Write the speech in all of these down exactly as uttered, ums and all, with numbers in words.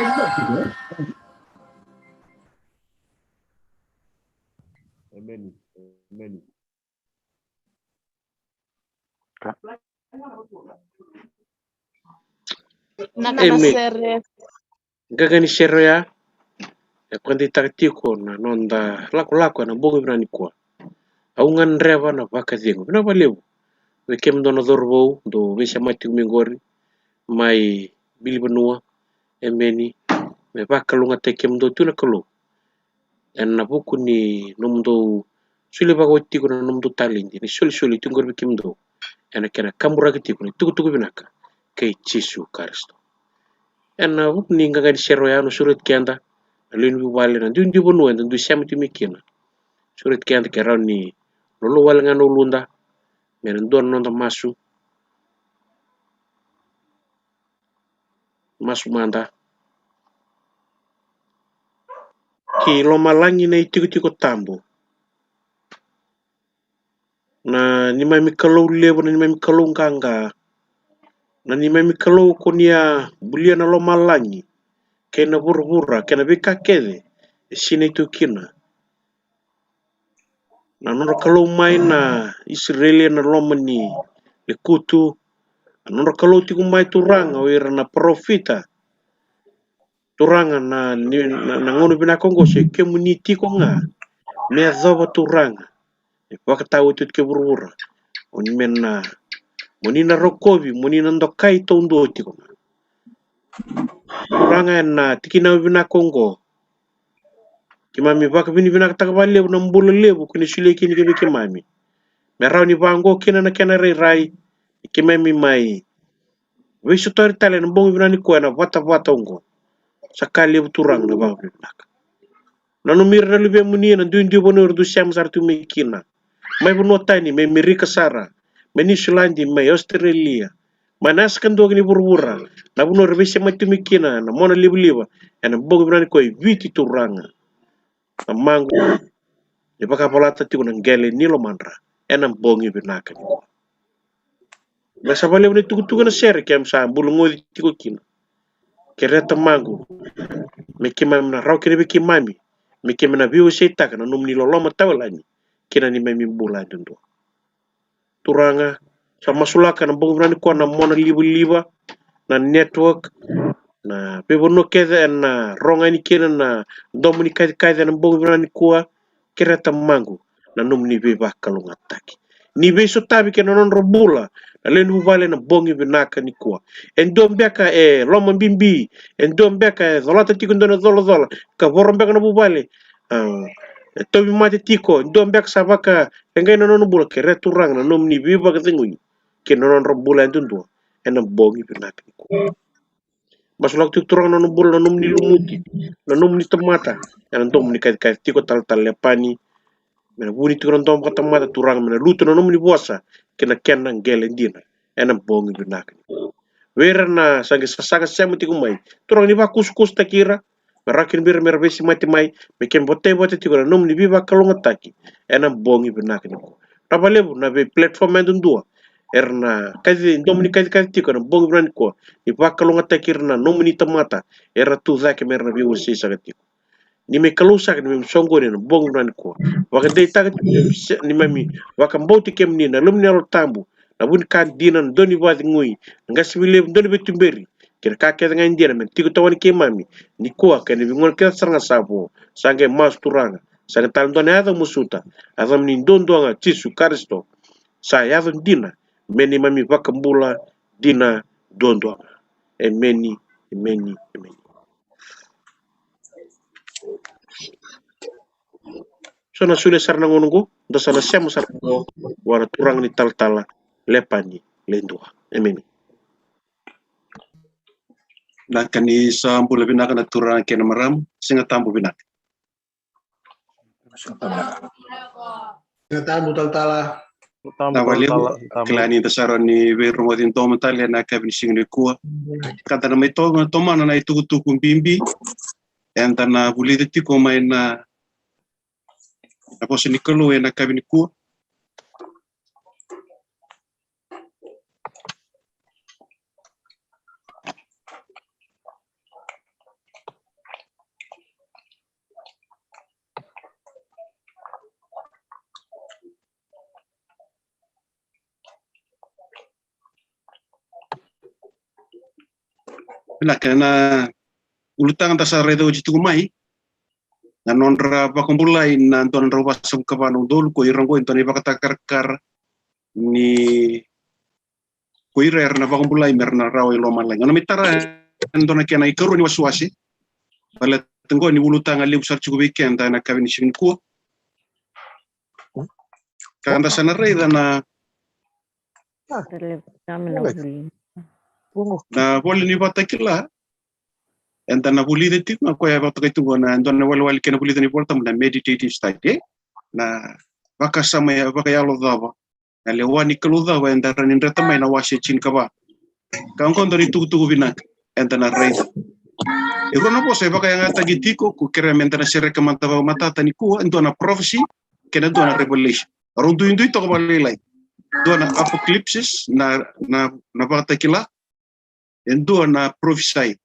Emeni. Emeni. Na ka na Emeni. Sere. Qaqa ni sere oya e vakadeitaka tiko na noda lakolako ena bogi vinaka nikua. Au gadreva na vakacegu. Vinaka vakalevu vei kemudou na cauravou dou veisemati tiko mai qori, mai Bilivanua. Emeni. Me vakalougatataki kemudou tu na Kalou ena vuku ni nomudou solia vakaoti tiko na nomudou taledi, ni solisoli tiko qori vei kemudou ena kena kaburaki tiko na itukutuku vinaka kei Jisu Karisito. Ena vuku ni qaqa ni sere oya, au na sureti keda na lewe ni vuvale, na duidui vanua eda dui sema tiko mai kina. Sureti keda ke rawa ni lolou wale ga na uluda me na dua na noda masu. Masu mada. Ki lomalagi na itikotiko tabu, na neimami Kalou levu, na neimami Kalou qaqa, na neimami Kalou ko ni a bulia na lomalagi kei na vuravura kei na veika kece e sinai tu kina. Na nodra Kalou mai na Isireli ena loma ni lekutu, na nodra Kalou tiko mai, Turaga, o ira na parofita. Turaga, na, ni, na, na gauna vinaka oqo se kemuni tiko ga me yacova, Turaga, me vakataotioti ki vuravura. O ni me na, mo ni na rokovi, mo ni na dokai taudua tiko ga, Turaga, ena tikina vinaka oqo. Keimami vakavinavinakataka vakalevu na bula levu ko ni solia kina vei keimami, me rawa ni vaqo kina na kena rairai, keimami mai veisotori tale ena bogi vinaka nikua ena vatavata oqo. Sa ka levu, Turaga, na vakavinavinaka. Nanumi ira na luvemuni ena duidui vanua era dui sema sara tu mai kina, mai vanua tani, mai Merika sara, mai Niusiladi, mai Australia, mai na yasa kadua ki ni vuravura, na vanua era veisemati tu mai kina na monalivaliva ena bogi vinaka nikua, e Viti, Turaga. Na maqu e vakavolata tiko na qele ni lomadra ena bogi vinaka nikua. Me sa vakalevu na itukutuku ena sere keimami sa bulugoci tiko kina. Kerea, Tamaqu, me keimami na rawa kina vei keimami me keimami na veiwaseitaka na nomuni loloma tawayalani kina neimami bula yadudua. Turaga, sa masulaka ena bogi vinaka nikua na monalivaliva, na network, na veivanua kece ena rogo yani kina na domo ni kacikaci ena bogi vinaka nikua. Kerea, Tamaqu, na nomuni veivakalougatataki. Ni veisotavi kei na nodra bula na lewe ni vuvale ena bogi vinaka nikua. E dua beka e lomabibi, e dua beka e colata tiko e dua na icolacola ka voro beka na vuvale, a, e tauvimate tiko, e dua beka sa vakaleqai na nona bula, kerea, Turaga, na nomuni veivakacegui kei na nodra bula yadudua ena bogi vinaka nikua. Masulaka tiko, Turaga, na nona bula, na nomuni lumuti na nomuni tamata ena domo ni kacikaci tiko, talatala Lepani. Me na vuni tiko na domo vakatamata, Turaga, me na lutu na nomuni vosa kei na kena qele dina ena bogi vinaka nikua. Vei ira na sa qai sasaga sema tiko mai, Turaga, ni vakusakusataki ira, me rawa kina vei ira me ra veisemati mai, me keimami votai vata tiko na nomuni veivakalougatataki ena bogi vinaka nikua. Vinaka vakalevu na vei platform yadudua era na kaci, domo ni kacikaci tiko ena bogi vinaka nikua. Ni vakalougatataki ira na nomuni tamata era tu cake me ra na veiwasei saka tiko. Ni mai Kalou saka, ni mai soqoni ena bogi vinaka nikua. Vakadeitaka tiko ni mai vakabauti kemuni, na Yalomuni na Yalo Tabu, na vu ni ka dina, na dau ni vakacegui, na qasenivuli levu, dau ni veituberi, kei na ka kece ga e dina me tiko tawani keimami nikua kei na veigauna kece sara ga sa vo. Sa qai masu, Turaga, sa qai tale dua na yaca masuta, yaca ni duadua ga, Jisu Karisito. Sa yaca dina me neimami vakabula dina duadua ga. Emeni, emeni, emeni. So na solia sara na gauna oqo, da sa na sema sara oqo vua na turaga ni talatala Lepani Ledua. Emeni. Vinaka, ni sa bula vinaka na turaga kei na marama. Siga Tabu vinaka. Siga Tabu, talatala. Tabu, vinaka vakalevu, talatala. Tabu. Kila ni da sa rawa ni veirogoci domo tale ena yakavi ni siga nikua. Ka da na mai to-, tomana na itukutuku bibi eda na vulica tiko mai na, na vosa ni Kalou ena yakavi nikua. Vinaka, na ulutaga da sa raica oti tiko mai, na nodra vakabulai na dua na drau vasagavulu ka va na udolu, ko ira oqo e dua na ivakatakarakara ni ko ira era na vakabulai me ra na rawa i lomalagi. Au na mai tara e dua na kena ikarua ni wasewase, baleta oqo ni ulutaga levu sara tiko vei keda ena yakavi ni siga nikua. Ka da sa na raica na, na ivola ni Vakatakila, eda na vulica tiko ga, koya e vakatokai tiko na dua na iwalewale kei na vulica ni iVolatabu, na meditative study, e? Na vakasama ya, vakayalo cava. Na lewa ni Kalou cava eda rawa ni dreta mai na wase tinikava. Ka oqo dua na itukutuku vinaka eda na raica. E rua na vosa e vakayagataki tiko, ko kerea meda na sereka mada vakamatata nikua, e dua na prophecy kei na dua na revelation. Rau duidui toka vakalailai. Dua na apocalypsis, na, na, na Vakatakila, e dua na prophecy.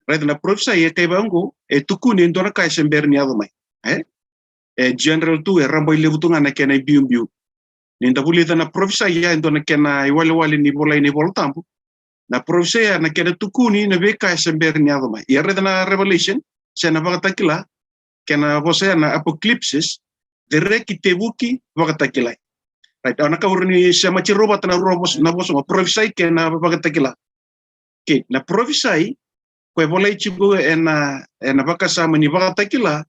Raica, na prophecy e kai vaqo, e tukuni e dua na ka e se bera ni yaco mai. E? E general tu, e rabailevu tu ga na kena ibiubiu. Ni da vulica na prophecy ya, e dua na kena iwalewale ni volai na iVolatabu. Na prophecy ya na kena tukuni na veika e se bera ni yaco mai. Ia raica na revelation, se na Vakatakila, kei na vosa ya na apocalypsis, cereki, tevuki, vakatakilai. Right, au na kaura ni sema tiko vata na rua vosa, na vosa oqo, prophecy kei na Vakatakila. Okay, na prophecy, koya e volai tiko ena, ena vakasama ni Vakatakila,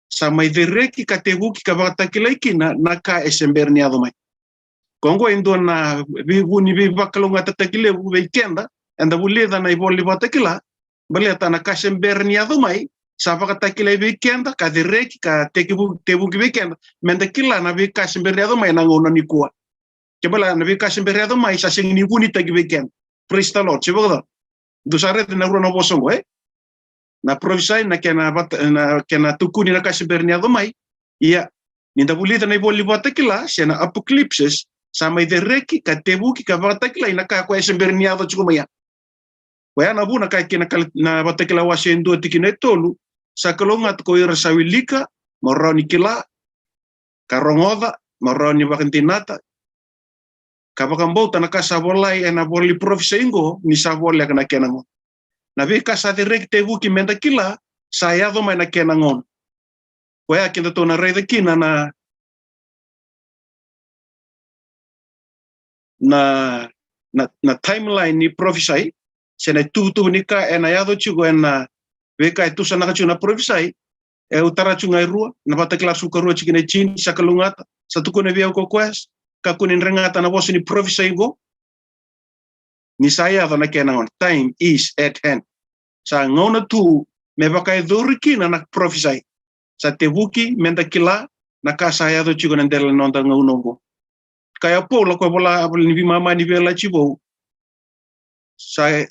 sa mai cereki ka tevuki ka vakatakilai kina na ka e se bera ni yaco mai. Ko oqo e dua na veivu ni veivakalougatataki levu vei keda, eda vulica na ivola ni Vakatakila, baleta na ka se bera ni yaco mai, sa vakatakilai vei keda, ka cereki, ka tekivu-, tevuki vei keda, meda kila na veika se bera ni yaco mai ena gauna nikua. Ke bala na veika se bera ni yaco mai, sa sega ni vunitaki vei keda. Praise the Lord. Se vakacava? Dou sa raica na rua na vosa oqo, e? Na prophecy na kena vata-, na kena tukuni na ka se bera ni yaco mai. Ia, ni da vulica na ivola ni Vakatakila, se na apocalypsis, sa mai cereki, ka tevuki, ka vakatakilai na ka koya e se bera ni yaco tiko mai ya. Koya na vuna ka kena kal-, na Vakatakila wase e dua tikina e tolu, sa kalougata ko ira sa wilika, mo rawa ni kila, ka rogoca, mo rawa ni vakadinata, ka vakabauta na ka sa volai ena vola ni prophecy oqo, ni sa voleka na kena gauna. Na veika sa cereki, tevuki meda kila, sa yaco mai na kena gauna. Koya kedatou na raica kina na, na, na, na timeline ni prophecy, se na ituvatuva ni ka ena yaco tiko ena veika e tusanaka tiko na prophecy, e au tara tiko ga e rua, na Vakatakila ruasagavulu ka rua tikina e tini, sa kalougata, sa tukuna vei au ko koya, kakua ni dregata na vosa ni prophecy oqo, ni sa yaco na kena gauna. Time is at hand. Sa gauna tu me vakayacori kina na prophecy. Sa tevuki meda kila na ka sa yaco tiko ena dela ni noda gauna oqo. Kaya o Paula, koya vola, vola ni veimama ni Veiyalayalati Vou. Sa,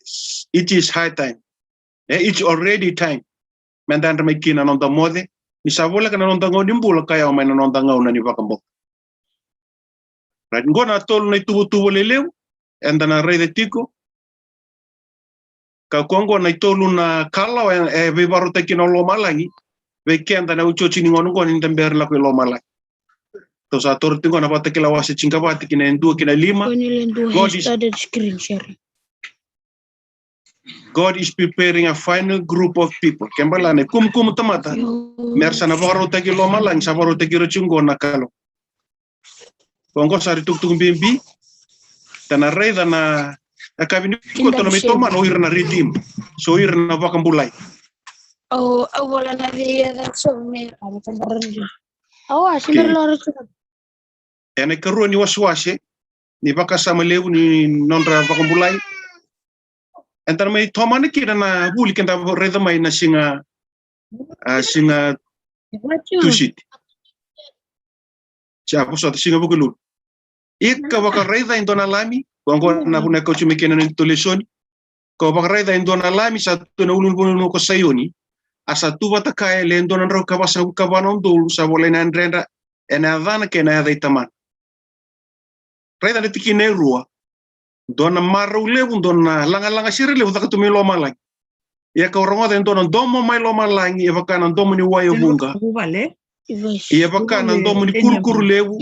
it is high time. E, it's already time. Meda yadra mai kina na noda moce. Ni sa voleka na noda gauna ni bula ka yawa mai na noda gauna ni vakabauta. Right, qo na tolu na ituvatuva lelevu eda na raica tiko. Ka koya qo na itolu na kalawa e, e veivakarautaki kina o lomalagi vei keda na iotioti ni gauna qo ni da bera lako i lomalagi. Tou sa taura tiko na Vakatakila wase tinikava tikina e dua ki na lima. Ko ni le dua. God is started screen sharing. God is preparing a final group of people. Ke bala na ikumukumu tamata me ra sa na vakarautaki lomalagi, sa vakarautaki ira tiko qo na Kalou. Ko qo sa ri tukutuku bibi. Da na raica na, na yakavi nikua, tou na mai tomana o ira na redeem. So ira na vakabulai. Au, au vola na vei e so me, au vola na redeem. Au a, okay. Ena ikarua ni wasewase ni vakasama levu ni nodra vakabulai. Eda na mai tomana kina na vuli keda raica mai na siga, a, siga Tusiti. Sia vosota, siga Vukelulu. Ia ka vakaraica e dua na lami, ko qo na vuna e kauti mai kina na neitou lesoni. Ko vakaraica e dua na lami sa tu ena ulunivanua ko Saioni, a sa tu vata kaya e le dua na drau ka vasagavulu ka va na udolu sa volai na yadredra ena yacana kei na yaca i Tamana. Raica na tikina e rua. Dua na marau levu, dua na lagalaga sere levu caka tu mai lomalagi. Ia kau rogoca e dua na domo mai lomalagi e vaka na domo ni wai e vuqa. Ia vaka na domo ni kurukuru levu.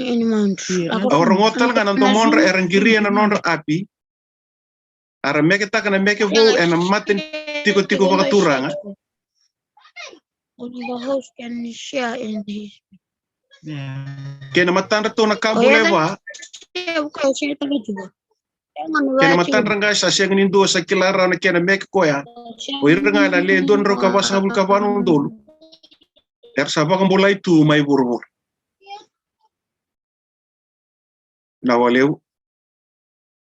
Au rogoca tale ga na domodra era qiria na nodra api. A ra meketaka na meke vou ena mata ni tikotiko vakaturaga. Kei na matadratou na ka bula e va. Kei na matadra ga sa sega ni dua sa kila rawa na kena meke koya. O ira ga na le dua na drau ka vasagavulu ka va na udolu era sa vakabulai tu mai vuravura. Na walevu.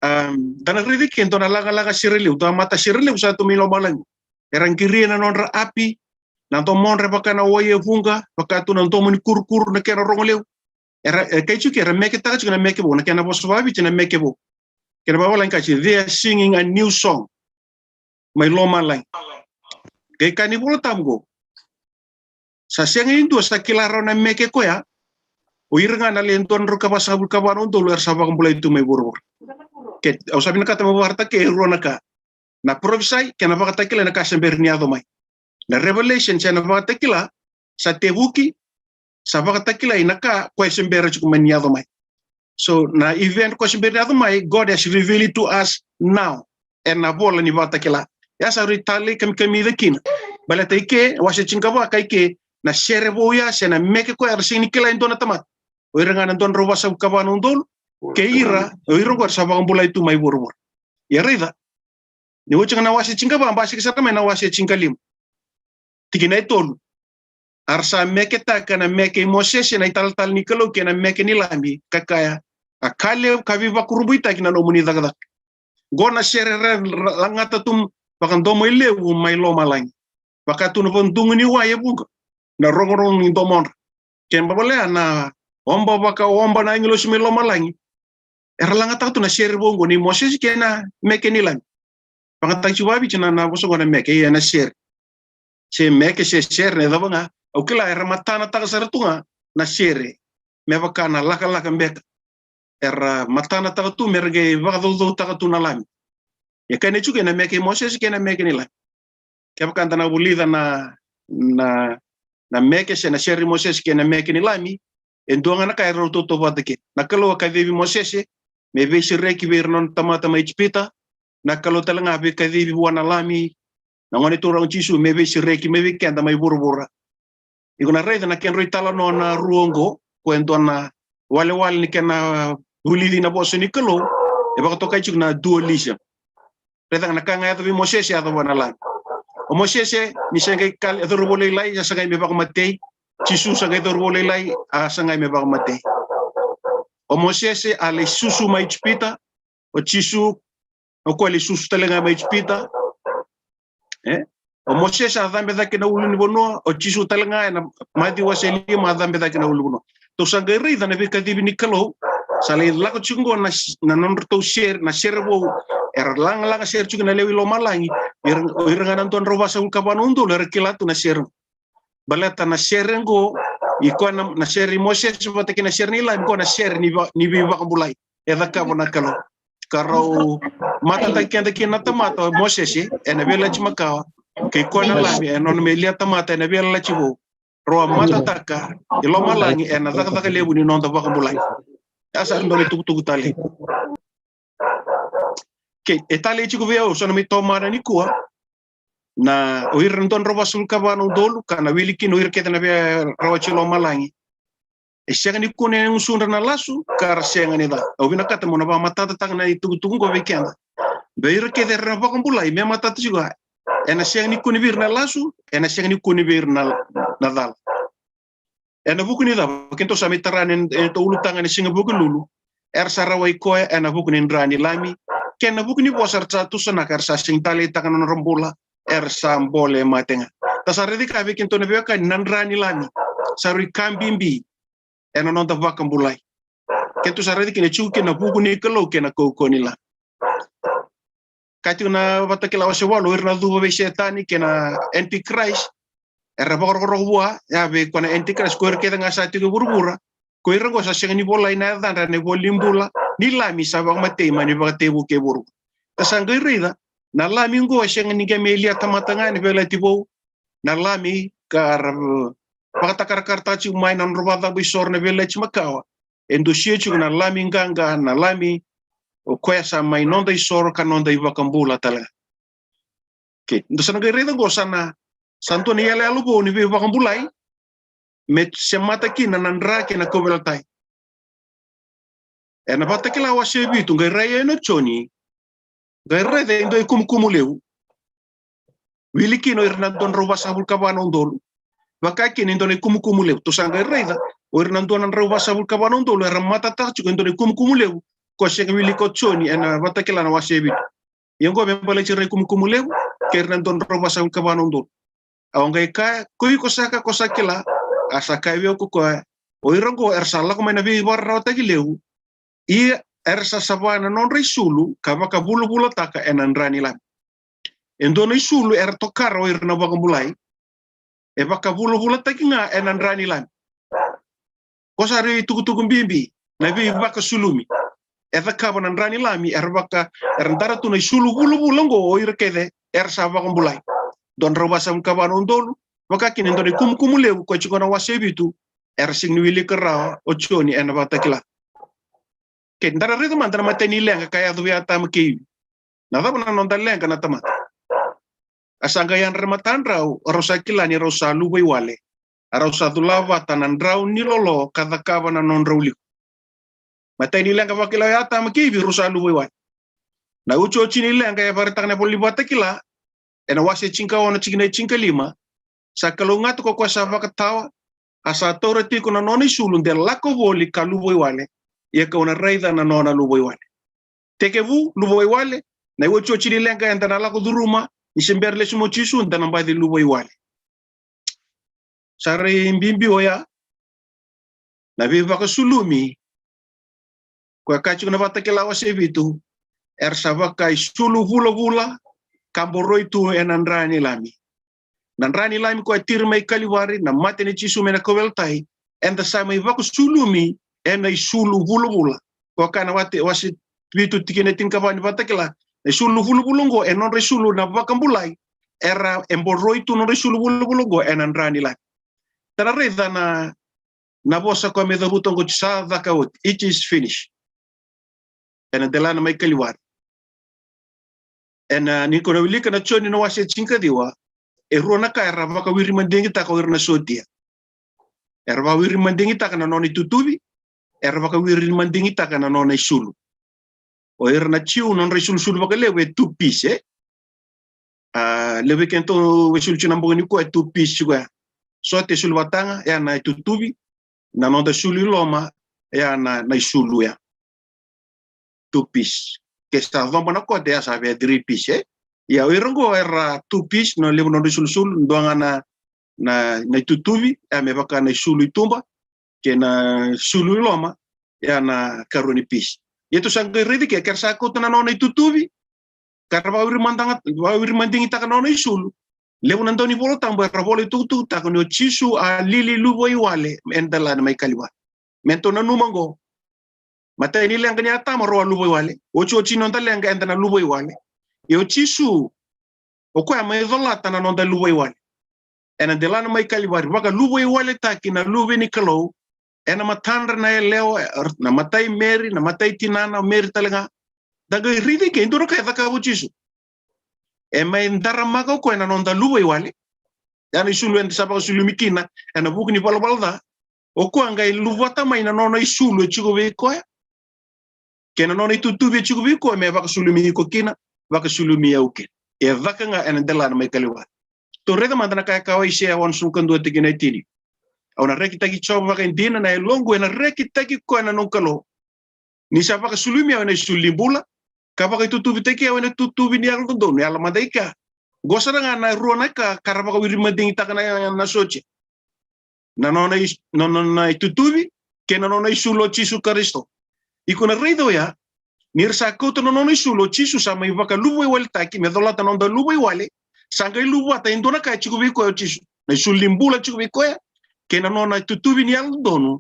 Um, da na raica ke dua na lagalaga sere levu, dua mata sere levu sa tu mai lomalagi. Era qiria na nodra api, na domodra e vaka na wai e vuqa, vaka tu na domo ni kurukuru na kena rogo levu. Era, e kai tiko era meketaka tiko na meke vou, na kena vosa vakaviti na meke vou. Kena vavalagi ka tiko, they are singing a new song. Mai lomalagi. Kei ka ni vola tabu ko. Sa sega ni dua sa kila rawa na meke koya. O ira ga na le dua na drau ka vasagavulu ka va na udolu era sa vakabulai tu mai vuravura. Ke, au sa vinakata me vakarata ke e rua na ka. Na prophesy, kei na vakatakila na ka se bera ni yaco mai. Na revelation, se na vakatakila, sa tevuki, sa vakatakila ina ka koya se bera tiko mai ni yaco mai. So, na event koya se bera ni yaco mai, God has revealed it to us now. Ena vola ni vakatakila. Ia sa rui talei kamikamica kina. Baleta i ke, wase tinikava ka i ke, na sere vou ya, se na meke koya, era sega ni kila e dua na tamata. O ira ga na dua na drau vasagavulu ka va na udolu, kei ira, o ira oqo era sa vakabulai tu mai vuravura. Ia raica, ni oti ga na wase tinikava, basika sara mai na wase tinikalima. Tikina e tolu. A ra sa meketaka na meke i Mosese na italatala ni Kalou kei na meke ni Lami, ka kaya, a ka levu ka veivakurabuitaki na nomuni cakacaka. Qo na sere ra, ra, lagata tu vakadomoilevu mai lomalagi. Vaka tu na vakadugu ni wai e vuqa na rogorogo ni domodra. Kena ibalebale ya na oba vakaoba na agilosi mai lomalagi. Era lagataka tu na sere vou oqo nei Mosese kei na meke ni Lami. Vakatakila vakaviti na, na vosa oqo na meke, ia na sere. Se meke, se sere, na cava ga. Au kila era matanataka sara tu ga na sere. Me vaka na lakalaka beka. Era matanataka tu, me ra qai vakacaucautaka tu na Lami. Ia kena icuke na meke i Mosese kei na meke ni Lami. Kevaka da na vulica na, na, na meke se na sere i Mosese kei na meke ni Lami, e dua ga na ka e rau tautauvata kina. Na Kalou a kacivi Mosese me veisereki vei ira na nona tamata mai Ijipita. Na Kalou tale ga a veikacivi vua na Lami, na Gone Turaga o Jisu, me veisereki mai vei keda mai vuravura. Iko na raica na kedrau italanoa na rua oqo, ko e dua na walewale ni kena vulici na vosa ni Kalou, e vakatokai tiko na dualism. Raica ga na ka ga e yaco vei Mosese, e yaco vua na Lami. O Mosese, ni sa qai kal-, e cauravou lailai, a sagai me vakamatei. Jisu sa qai cauravou lailai, a sagai me vakamatei. O Mosese, a lai susu mai Ijipita, o Jisu, o koya lai susu tale ga mai Ijipita. E? O Mosese a cabe cake na ulunivanua, o Jisu tale ga ena Maciu wase lima a cabe cake na ulunivanua. Tou sa qai raica na veikacivi ni Kalou, sa lai lako tiko qo na s-, na nodratou sere, na sere vou, era lagalaga sere tiko na lewe i lomalagi, ira, ira ga na dua na drau vasagavulu ka va na udolu, era kila tu na sere. Baleta na sere qo, i koya na, na sere i Mosese vata kei na sere ni Lami, qo na sere ni va-, ni veivakabulai e cakava na Kalou. Ka rau matataki keda kina na tamata o Mosese ena Veiyalayalati Makawa, kei koya na Lami ena nona mai lia tamata ena Veiyalayalati Vou. Rau a matataka i lomalagi ena cakacaka levu ni noda vakabulai. Ia sa dua na itukutuku talei. Kei, e talei tiko vei au, so na mai tomana nikua, na o ira na dua na drau vasagavulu ka va na udolu, ka na wili kina o ira kece na veirawati lomalagi. E sega ni kune e gusudra na lasu, ka ra sega ni ca. Au vinakata meu na vakamatatataka na itukutuku qo vei keda. Vei ira kece era vakabulai, me matata tiko ga. Ena sega ni kune vei ira na lasu, ena sega ni kune vei ira na, na cala. Ena vuku ni cava, keitou sa mai tara ena, ena tou ulutaga ena siga Vukelulu. Era sa rawai koya ena vuku ni dra ni Lami. Kei na vuku ni vosa era sa tusanaka, era sa sega ni taleitaka na nodra bula, era sa bole mate ga. Da sa raica ka vei keitou na veiwekani na dra ni Lami. Sa rui ka bibi ena noda vakabulai. Keitou sa raica kina e tiko kina na vuku ni Kalou kei na kaukauwa ni Lami. Ka tiko na Vakatakila wase walu, o ira na cuva vei Setani kei na Antichrist, era vakarokoroko vua, ia vei koya na Antichrist, ko ira kece ga sa tiko e vuravura, ko ira qo sa sega ni volai na yacadra ena ivola ni bula ni Lami sa vakamatei mai na ivakatekivu kei vuravura. Da sa qai raica, na Lami qo e sega ni qai mai lia tamata ga ena Veiyalayalati Vou, na Lami ka ra vakatakarakarataka tiko mai na nodra vakacabo isoro na Veiyalayalati Makawa. E dusia tiko na Lami qaqa, na Lami O koya sa mai noda isoro ka noda iVakabula tale ga. Okay, da sa na qai raica oqo sa na, sa dua na iyaloyalo vou ni veivakabulai me semata kina na dra kei na kauveilatai. Ena Vakatakila wase vitu, qai rai yani o Joni, qai raica e dua ikumukumu levu. Wili kina o ira na dua na drau vasagavulu ka va na udolu. Vaka kina e dua na ikumukumu levu. Tou sa qai raica o ira na dua na drau vasagavulu ka va na udolu era matataka tiko e dua na ikumukumu levu. Ko sega wili ko Joni ena Vakatakila na wase vitu. Ia oqo me baleti ira na ikumukumu levu kei ira na dua na drau vasagavulu ka va na udolu. Au qai kaya, ko iko saka ko sa kila. A sa kaya vei au ko koya, o ira oqo era sa lako mai na veivakararawataki levu. Ia era sa sava na nodra isulu ka vakavulavulataka ena dra ni Lami. E dua na isulu era tokara o ira na vakabulai, e vakavulavulataki ga ena dra ni Lami. Ko sa rui tukutuku bibi na veivakasulumi e cakava na dra ni Lami, era vaka, era dara tu na isulu vulavula oqo o ira kece era sa vakabulai. Dua na drau vasagavulu ka va na udolu, vaka kina e dua na ikumukumu levu ko e tiko na wase vitu, era sega ni wilika rawa o Joni ena Vakatakila. Ke da raica mada na imatai ni leqa ka yaco vei Atama kei Ivi. Na cava na noda leqa na tamata? A sa qai yadra e matadrau, a rau sa kila ni rau sa luvaiwale. A rau sa cula vata na drau ni lolo ka cakava na nodrau liu. Matai ni leqa vakila o Atama kei Ivi, rau sa luvaiwale. Na iotioti ni leqa e vakaraitaka na ivola ni Vakatakila, ena wase tinikaono, tikina e tinikalima. Sa kalougata ko koya sa vakatawa, a sa taura tiko na nona isulu de lako voli ka luvaiwale, ia kau na raica na nona luvaiwale. Tekivu luvaiwale, na iotioti ni leqa eda na lako curuma, ni se bera lesu mai o Jisu, da na baci luvaiwale. Sa rui bibi oya na veivakasulumi. Koya ka tiko na Vakatakila wase vitu, era sa vakaisulu vulavula ka boroi tu ena dra ni Lami. Na dra ni Lami koya tiri mai Kalivari, na mate ni Jisu mai na kauveilatai, eda sa mai vakasulumi ena isulu vulavula. Koya ka na wate, wase vitu tikina e tinikava ni Vakatakila, na isulu vulavula oqo e nodra isulu na vakabulai, era e boroi tu nodra isulu vulavula oqo ena dra ni Lami. Da na raica na, na vosa koya me cavuta oqo, sa caka oti, it is finished. Ena delana mai Kalivari. Ena, ni ko na wilika na Joni na wase tinikaciwa, e rua na ka era vakawirimadigitaka o ira na sotia. Era vakawirimadigitaka na nona itutuvi, era vakawirimadigitaka na nona isulu. O ira na Jiu, nodra isulusulu vakalevu e two piece, e? A, levu vei kedatou e sulu tiko na bogi nikua e two piece tiko ya. Sote, sulu vataga, ya na itutuvi, na noda sulu i loma, ya na, na isulu ya. Two piece. Ke sa coba na kote, ya sa via three piece, e? Ia o ira oqo era two piece, na levu nodra isulusulu, dua ga na, na, na itutuvi, ya me vaka na isulu i tuba, kei na sulu i loma, ya na karua ni piece. Ia tou sa qai raica ke, ke ra sa kauta na nona itutuvi, ka ra vakawirimadanga, vakawirimadigitaka na nona isulu. Levu na dau ni Vola Tabu era vola itukutukutaka ni o Jisu a lili luvaiwale ena delana mai Kalivari. Me tou nanuma oqo. Matai ni leqa ni Atama rau a luvaiwale. Otioti ni noda leqa eda na luvaiwale. Ia o Jisu, o koya mai colata na noda luvaiwale. Ena delana mai Kalivari, vakaluvaiwaletaki na Luve ni Kalou, ena matadra na yalewa, na matai Meri, na matai tinana, o Meri tale ga. Da qai raica ke, e dua na ka e cakava o Jisu. E mai daramaka o koya na noda luvaiwale. Ya na isulu eda sa vakasulumi kina ena vuku ni valavala ca. O koya qai luvata mai na nona isulu e tiko vei koya, kei na nona itutuvi e tiko vei koya, me vakasulumi iko kina, vakasulumi au kina. E caka ga ena delana mai Kalivari. Tou raica mada na ka e kaya o Aisea onosagavulu ka dua tikina e tini. Au na rekitaki Jiova vakaidina, na yaloqu ena rekitaki koya na noqu Kalou. Ni sa vakasulumi au ena isulu ni bula, ka vakaitutuvitaki au ena itutuvi ni yalododonu, yala mada i kea. Qo sara ga na rua na ka ka ra vakawirimadigitaka na, na sotia. Na nona is-, na nona itutuvi, kei na nona isulu o Jisu Karisito. Iko na raica oya, ni ra sa kauta na nona isulu o Jisu, sa mai vakaluvaiwaletaki, me colata na noda luvaiwale, sa qai luvata e dua na ka e tiko vei koya o Jisu. Na isulu ni bula e tiko vei koya, kei na nona itutuvi ni yalododonu,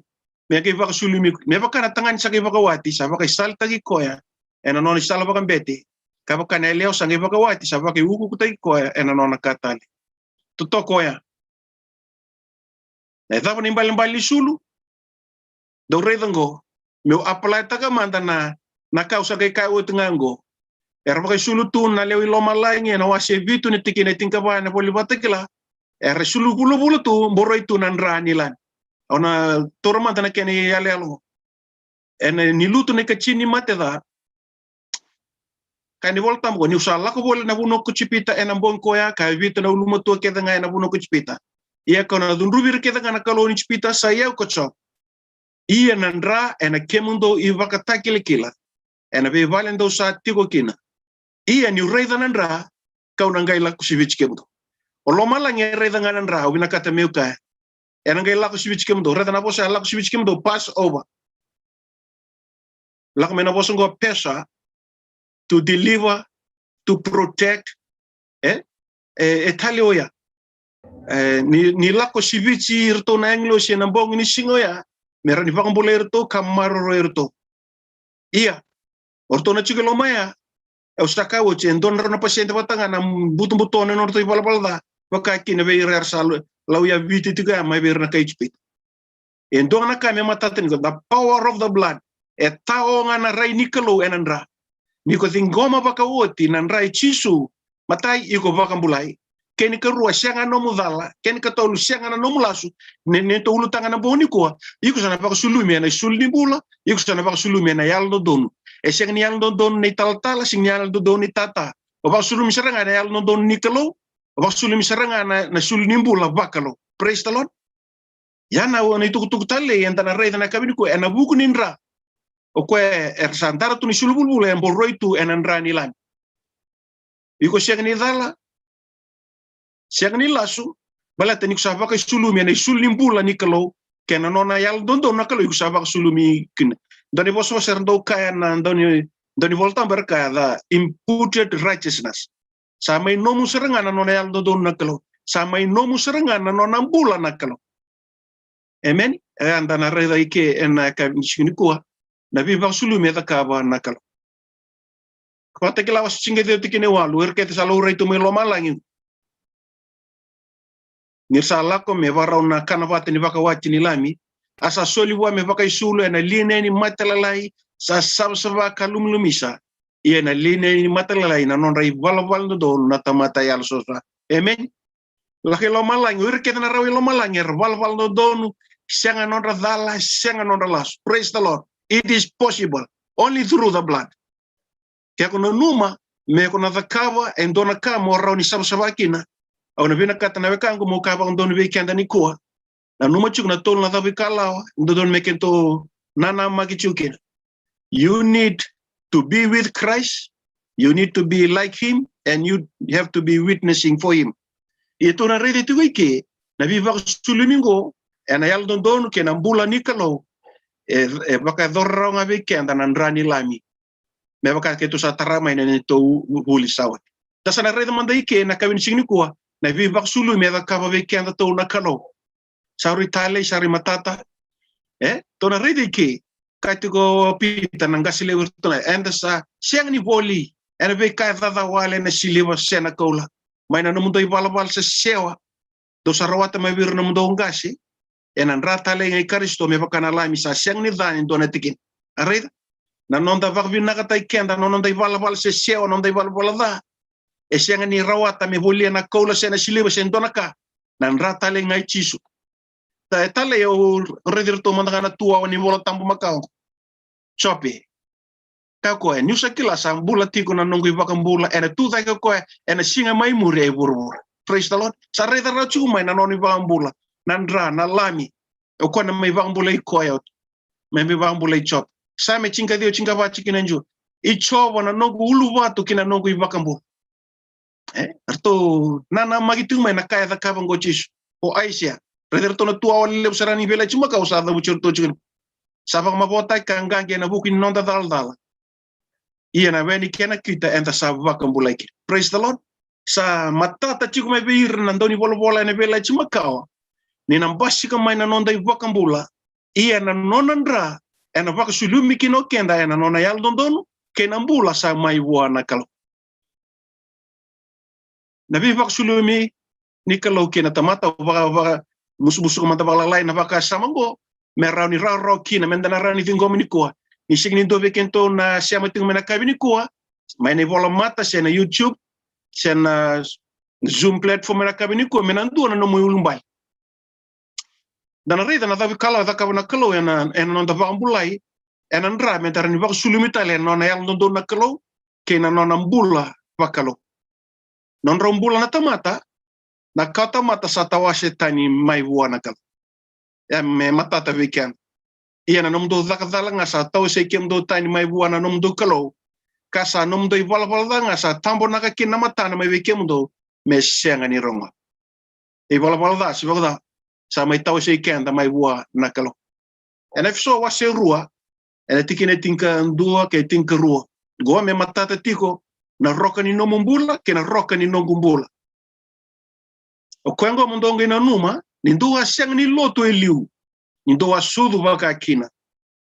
me qai vakasulumi, me vaka na tagane sa qai vakawati, sa vakaisalataki koya ena nona isala vakabete, ka vaka na yalewa sa qai vakawati, sa vakaiukuukutaki koya ena nona ka tale. Totoka oya. Na cava na ibalebale ni sulu? Dou raica qo, meu apalaitaka mada na, Na ka au sa qai kaya oti ga oqo. Era vakaisulu tu na lewe i lomalagi ena wase vitu ni tikina e tinikava ena vola ni Vakatakila. Era isulu vulavula tu, boroi tu na dra ni lami. Au na taura mada na kena iyaloyalo. Ena, ni lutu na ikatini ni mate ca. Kaya na iVola Tabu qo, niu sa lako voli na vanua ko Ijipita ena bogi koya, ka vitu na ulumatua kece ga ena vanua ko Ijipita. Ia kau na cudruvi ira kece ga na kalou ni Ijipita, sa i au ko Jiova. Ia na dra ena kemudou ivakatakilakila ena veivale dou sa tiko kina. Ia niu raica na dra, kau na qai lako siviti kemudou. O lomalagi e raica ga na dra, au vinakata meu kaya. Ena qai lako siviti kemudou. Raica na vosa ya, lako siviti kemudou, pass over. Lako mai na vosa qo, pesa, to deliver, to protect. E, e, e tale oya. E, ni, ni lako siviti iratou na agilosi ena bogi ni siga oya, me rawa ni vakabulai iratou ka maroroi iratou. Ia, o ratou na tiko e loma ya, au sa kaya oti, e dua na drau na pasede vata ga na butobuto na nodratou ivalavala ca, vaka kina vei ira era sa lau, lauya Viti tiko ya mai vei ira na kai Ijipita. E dua ga na ka me matata ni ko, the power of the blood. E tao ga na rai ni Kalou ena dra. Ni ko ciqoma vakaoti na dra i Jisu, matai, iko vakabulai. Kena ikarua, sega na nomu cala. Kena ikatolu, sega na nomu lasu. Ne, ne tou ulutaga na bogi nikua. Iko sa na vakasulumi ena isulu ni bula. Iko sa na vakasulumi ena yalododonu. E sega ni yalododonu ni talatala, sega ni yalododonu ni tata. O vakasulumi sara ga ena yalododonu ni Kalou. O vakasulumi sara ga na, na isulu ni bula vakalou. Praise the Lord. Ia na, na itukutuku talei eda na raica na yakavi nikua ena vuku ni dra. O koya era sa dara tu na isulu vulavula, e boroi tu ena dra ni lami. Iko sega ni cala, sega ni lasu, baleta ni ko sa vakaisulumi ena isulu ni bula ni Kalou, kei na nona yalododonu na Kalou, iko sa vakasulumi kina. Dua na ivosavosa era dau kaya na dau ni, dau ni Vola Tabu era kaya the imputed righteousness. Sa mai nomu sara ga na nona yalododonu na Kalou. Sa mai nomu sara ga na nona bula na Kalou. Emeni. E, eda na raica i ke ena yakavi ni siga nikua na veivakasulumi e cakava na Kalou. Vakatakila wase tinikaciwa tikina e walu, ira kece sa laurai tu mai lomalagi. Ni ra sa lako me vakarau na kanavata ni vakawati ni Lami, a sa soli vua me vakaisulu ena lineni matalalai, sa savasava ka lumilumisa. Ia na lineni matalalai na nodra ivalavala dodonu na tamata yalosavasava. Emeni. Lako i lomalagi, o ira kece na rawa i lomalagi era valavala dodonu, sega nodra cala, sega nodra lasu. Praise the Lord. It is possible. Only through the blood. Ke ko nanuma me ko na cakava e dua na ka mo rawa ni savasava kina, au na vinakata na wekaqu mo kaya vakadodonu vei keda nikua. Nanuma tiko na tolu na cava ikalawa e dodonu me keitou nanamaki tiko kina. You need to be with Christ, you need to be like him, and you have to be witnessing for him. Ia tou na raica tiko i ke na veivakasulumi qo ena yalododonu kei na bula ni Kalou. E, e vakayacora rawa ga vei keda na dra ni Lami. Me vaka keitou sa tara mai na neitou vuli sa oti. Da sa na raica mada i ke na yakavi ni siga nikua na veivakasulumi e cakava vei kedatou na Kalou. Sa rui talei, sa rui matata. E, tou na raica i ke, kaya tiko o Pita na qase levu iratou na, eda sa sega ni voli ena veika e caca wale ena siliva se na koula. Mai na nomudou ivalavala sa sewa dou sa rawata mai vei ira na nomudou qase, ena dra talei ga i Karisito me vaka na Lami sa sega ni ca e dua na tikina. A raica? Na noda vakavinakataki keda, na noda ivalavala se sewa, na noda ivalavala ca, e sega ni rawata me volia na koula se na siliva se dua na ka. Na dra talei ga i Jisu. Ta e talei, au raici iratou mada ga na tuwawa ni Vola Tabu makawa. Jope. Kaya o koya, niu sa kila sa bula tiko na noqu iVakabula, ena tucake o koya ena siga mai muri e vuravura. Praise the Lord. Sa raica rawa tiko mai na nona iVakabula, na dra, na Lami. O koya na mai vakabulai koya, mai, mai vakabulai Jope. Same tinikaciwa, tinikava, tikina e dua. I Jiova na noqu uluvatu kei na noqu iVakabula. E, ratou nanamaki tiko mai na ka e cakava qo o Jisu. O Aisea. Raici ratou na tuwawa lelevu sara ni Veiyalayalati Makawa sa cavuti iratou tiko. Sa vakamavoataki ka qaqi ena vuku ni noda calacala. Ia na we ni kena kita eda sa vakabulai kina. Praise the Lord. Sa matata tiko mai vei ira na dau ni volavola ena Veiyalayalati Makawa. Ni na basika mai na noda iVakabula. Ia na nona dra, ena vakasulumi kina o keda, ena nona yalododonu, kei na bula sa mai vua na Kalou. Na veivakasulumi ni Kalou kei na tamata, vaka, vaka, musumusuka mada vakalalai na vakasama qo, me rawa ni rawarawa kina, meda na rawa ni ciqoma nikua. ni sega ni dua vei kedatou na sema tiko mai na yakavi nikua, mai na ivolamata se na YouTube se na Zoom platform mai na yakavi nikua, me na dua na nomu iulubale. Da na raica na cava e kala, e cakava na Kalou ena, ena noda vakabulai, ena dra me da rawa ni vakasulumi tale ena nona yalododonu na Kalou kei na nona bula vakalou. Nodrau bula na tamata, na kawatamata sa tawase tani mai vua na Kalou. E me matata vei keda. Ia na nomudou caka cala ga sa tawasei kemudou tani mai vua na nomudou Kalou, ka sa nomudou ivalavala ca ga sa tabonaka kina na matana mai vei kemudou, me sega ni rogo. Ivalavala ca, se vakacava, sa mai tawasei keda mai vua na Kalou. Ena Efeso wase rua, ena tikina e tinikadua kei tinikarua. Qo me matata tiko na roka ni nomu bula kei na roka ni noqu bula. O koya qo mo dou qai nanuma, ni dou a sega ni lotu e liu, ni dou a sucu vakakina.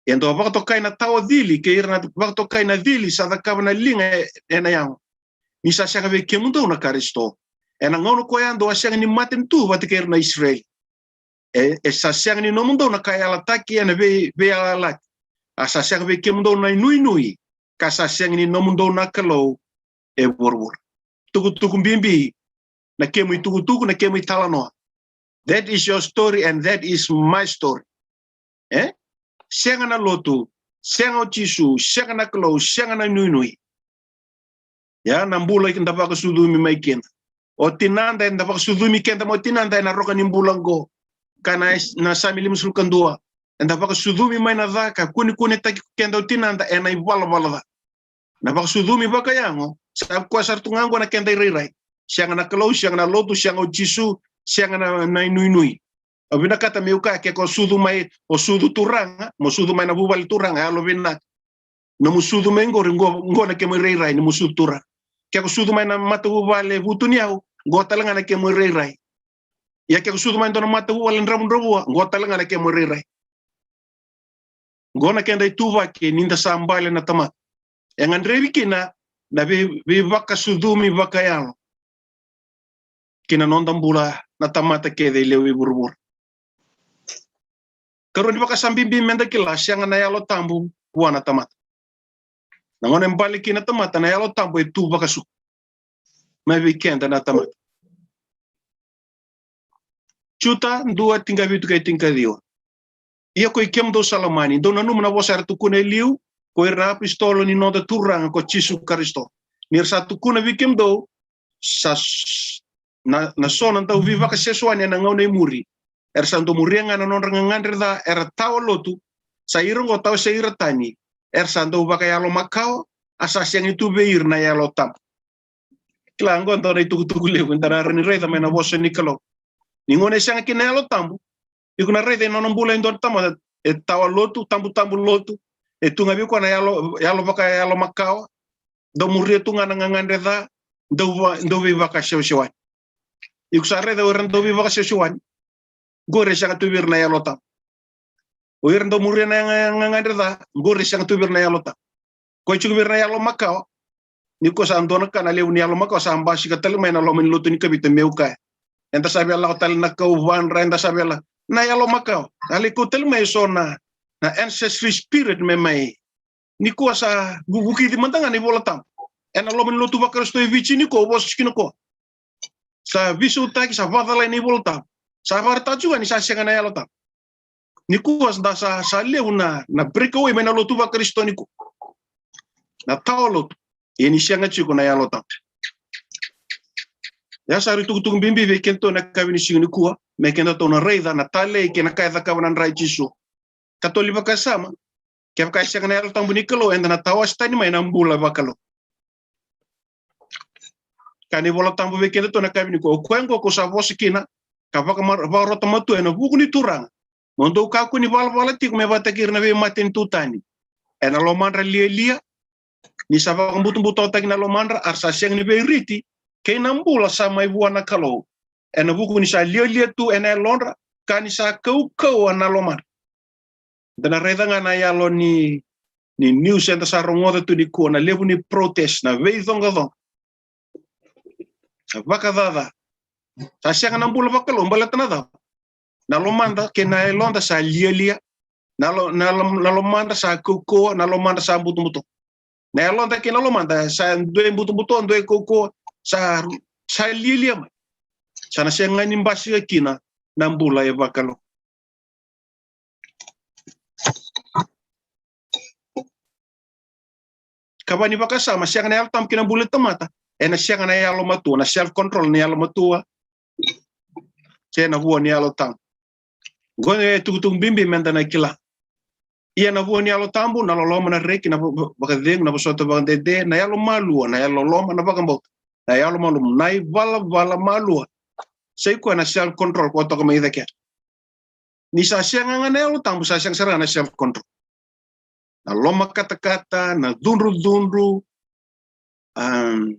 E dou a vakatokai na tawa cili kei ira na vakatokai na cili sa cakava na liga e, ena yago. Ni sa sega vei kemudou na Karisito. Ena gauna koya dou a sega ni matanitu vata kei ira na Isireli. E, e sa sega ni nomudou na ka e yalataki ena vei, veiyalayalati. A sa sega vei kemudou na inuinui, ka sa sega ni nomudou na Kalou e vuravura. Tukutuku bibi, na kemu itukutuku, na kemu italanoa. That is your story and that is my story. E? Sega na lotu, sega o Jisu, sega na Kalou, sega na inuinui. Ia na bula eda vakasucumi mai kina. O tinada eda vakasucumi keda mai o tinada ena roka ni bula qo. Ka na, na Same limasagavulukadua. Eda vakasucumi mai na ca ka kunekunetaki keda o tinada ena ivalavala ca. Na vakasucumi vakayago, sa koya sara tu ga qo na keda irairai. Sega na Kalou, sega na lotu, sega o Jisu, sega na, na inuinui. Au vinakata meu kaya ke ko sucu mai, o sucu turaga, mo sucu mai na vuvale turaga, yalo vinaka. Nomu sucu mai qori, qo, qo na kemu irairai, nomu sucu turaga. Ke ko sucu mai na matavuvale vutuniyau, qo tale ga na kemu irairai. Ia ke ko sucu mai dua na matavuvale dravudravua, qo tale ga na kemu irairai. Qo na keda ituvaki ni da sa bale na tamata. E gadrevi kina na vei, veivakasucumi vakayalo ki na noda bula na tamata kece e lewe i vuravura. Karua ni vakasama bibi meda kila, sega na Yalo Tabu vua na tamata. Na gauna e bale kina na tamata, na Yalo Tabu e tu vakasuka mai vei keda na tamata. Juta dua, tinikavitu kei tinikaciwa. Ia ko i kemudou sa lomani, dou nanuma na vosa era tukuna e liu ko ira na apositolo ni noda Turaga ko Jisu Karisito, ni ra sa tukuna vei kemudou, sa s-, na, na so na dauveivakasewasewani ena gauna e muri. Era sa dau muria ga na nodra gagadre ca, era tawa lotu, sa ira oqo tawasei ira tani, era sa dau vakayalo makawa, a sa sega ni tu vei ira na Yalo Tabu. Kila, oqo dua na itukutuku levu eda na rawa ni raica mai na vosa ni Kalou. Ni gauna e sega kina na Yalo Tabu, iko na raica ena nona bula e dua na tamata e tawa lotu, tabutabu lotu, e tu ga vei koya na yalo, yalo vakayalo makawa, dau muria tu ga na gagadre ca, dau va-, dau veivakasewasewani. Iko sa raica o ira na dau veivakasewasewani, qori e sega tu vei ira na Yalo Tabu. O ira dau muria na ga-, gagadre ca, qori e sega tu vei ira na Yalo Tabu. Ko i tiko vei ira na yalo makawa. Ni ko sa dua na ka na levu ni yalo makawa sa basika tale mai na loma ni lotu ni Kavita, meu kaya. Eda sa via lako tale na kauvadra, eda sa via la-, na yalo makawa. A lai kau tale mai e so na, na ancestry spirit me mai. Ni ko sa vu-, vukici mada ga na iVola Tabu. Ena loma ni lotu vaKarisito e Viti ni ko, vosa kina ko. Sa veisautaki, sa vakacalai na iVola Tabu. Sa vakaraitaka tiko ga ni sa sega na Yalo Tabu. Nikua da sa, sa levu na, na breakaway mai na lotu vaKarisito nikua. Na tawa lotu. Ia ni sega tiko na Yalo Tabu. Ia sa rui tukutuku bibi vei kedatou na yakavi ni siga nikua, me kedatou na raica na talei kei na ka e cakava na dra i Jisu. Ka toli vakasama, kevaka e sega na Yalo Tabu ni Kalou, eda na tawase tani mai na bula vakalou. Kaya na iVola Tabu vei kedatou na yakavi nikua, o koya oqo ko sa vosa kina, ka vakamar-, vakarota matua ena vuku ni Turaga. Mo dou kakua ni valavala tiko me vakataki ira na veimatanitu tani. Ena lomadra lialia, ni sa vakabutobutotaki na lomadra, a ra sa sega ni veiriti kei na bula sa mai vua na Kalou. Ena vuku ni sa lialia tu ena yalodra, ka ni sa kaukauwa na lomadra. Da na raica ga na yalo ni, ni news eda sa rogoca tu nikua, na levu ni protest, na veicoqacoqa. Na vakacaca. Sa sega na bula vakalou, baleta na cava? Na lomada kei na yaloda sa lialia. Na lo, na lo, na lomadra sa kaukauwa, na lomadra sa butobuto. Na yaloda kei na lomada sa dua e butobuto, dua e kaukauwa, sa, sa lialia mai. Sa na sega ni basika kina na bula e vakalou. Ka va ni vakasama, sega na Yalo Tabu kei na bula ni tamata, ena sega na yalomatua, na self control ni yalomatua, se na vua ni Yalo Tabu. Qo e tukutuku bibi meda na kila. Ia na vua ni Yalo Tabu, na loloma, na reki, na va-, va-, vakacegu, na vosota vakadede, na yalomalua, na yalololoma, na vakabauta, na yalomalumalumu, na ivalavala malua. Sa i koya na self control ko toka mai cake. Ni sa sega ga na Yalo Tabu, sa sega sara ga na self control. Na lomakatakata, na cudrucudru, am,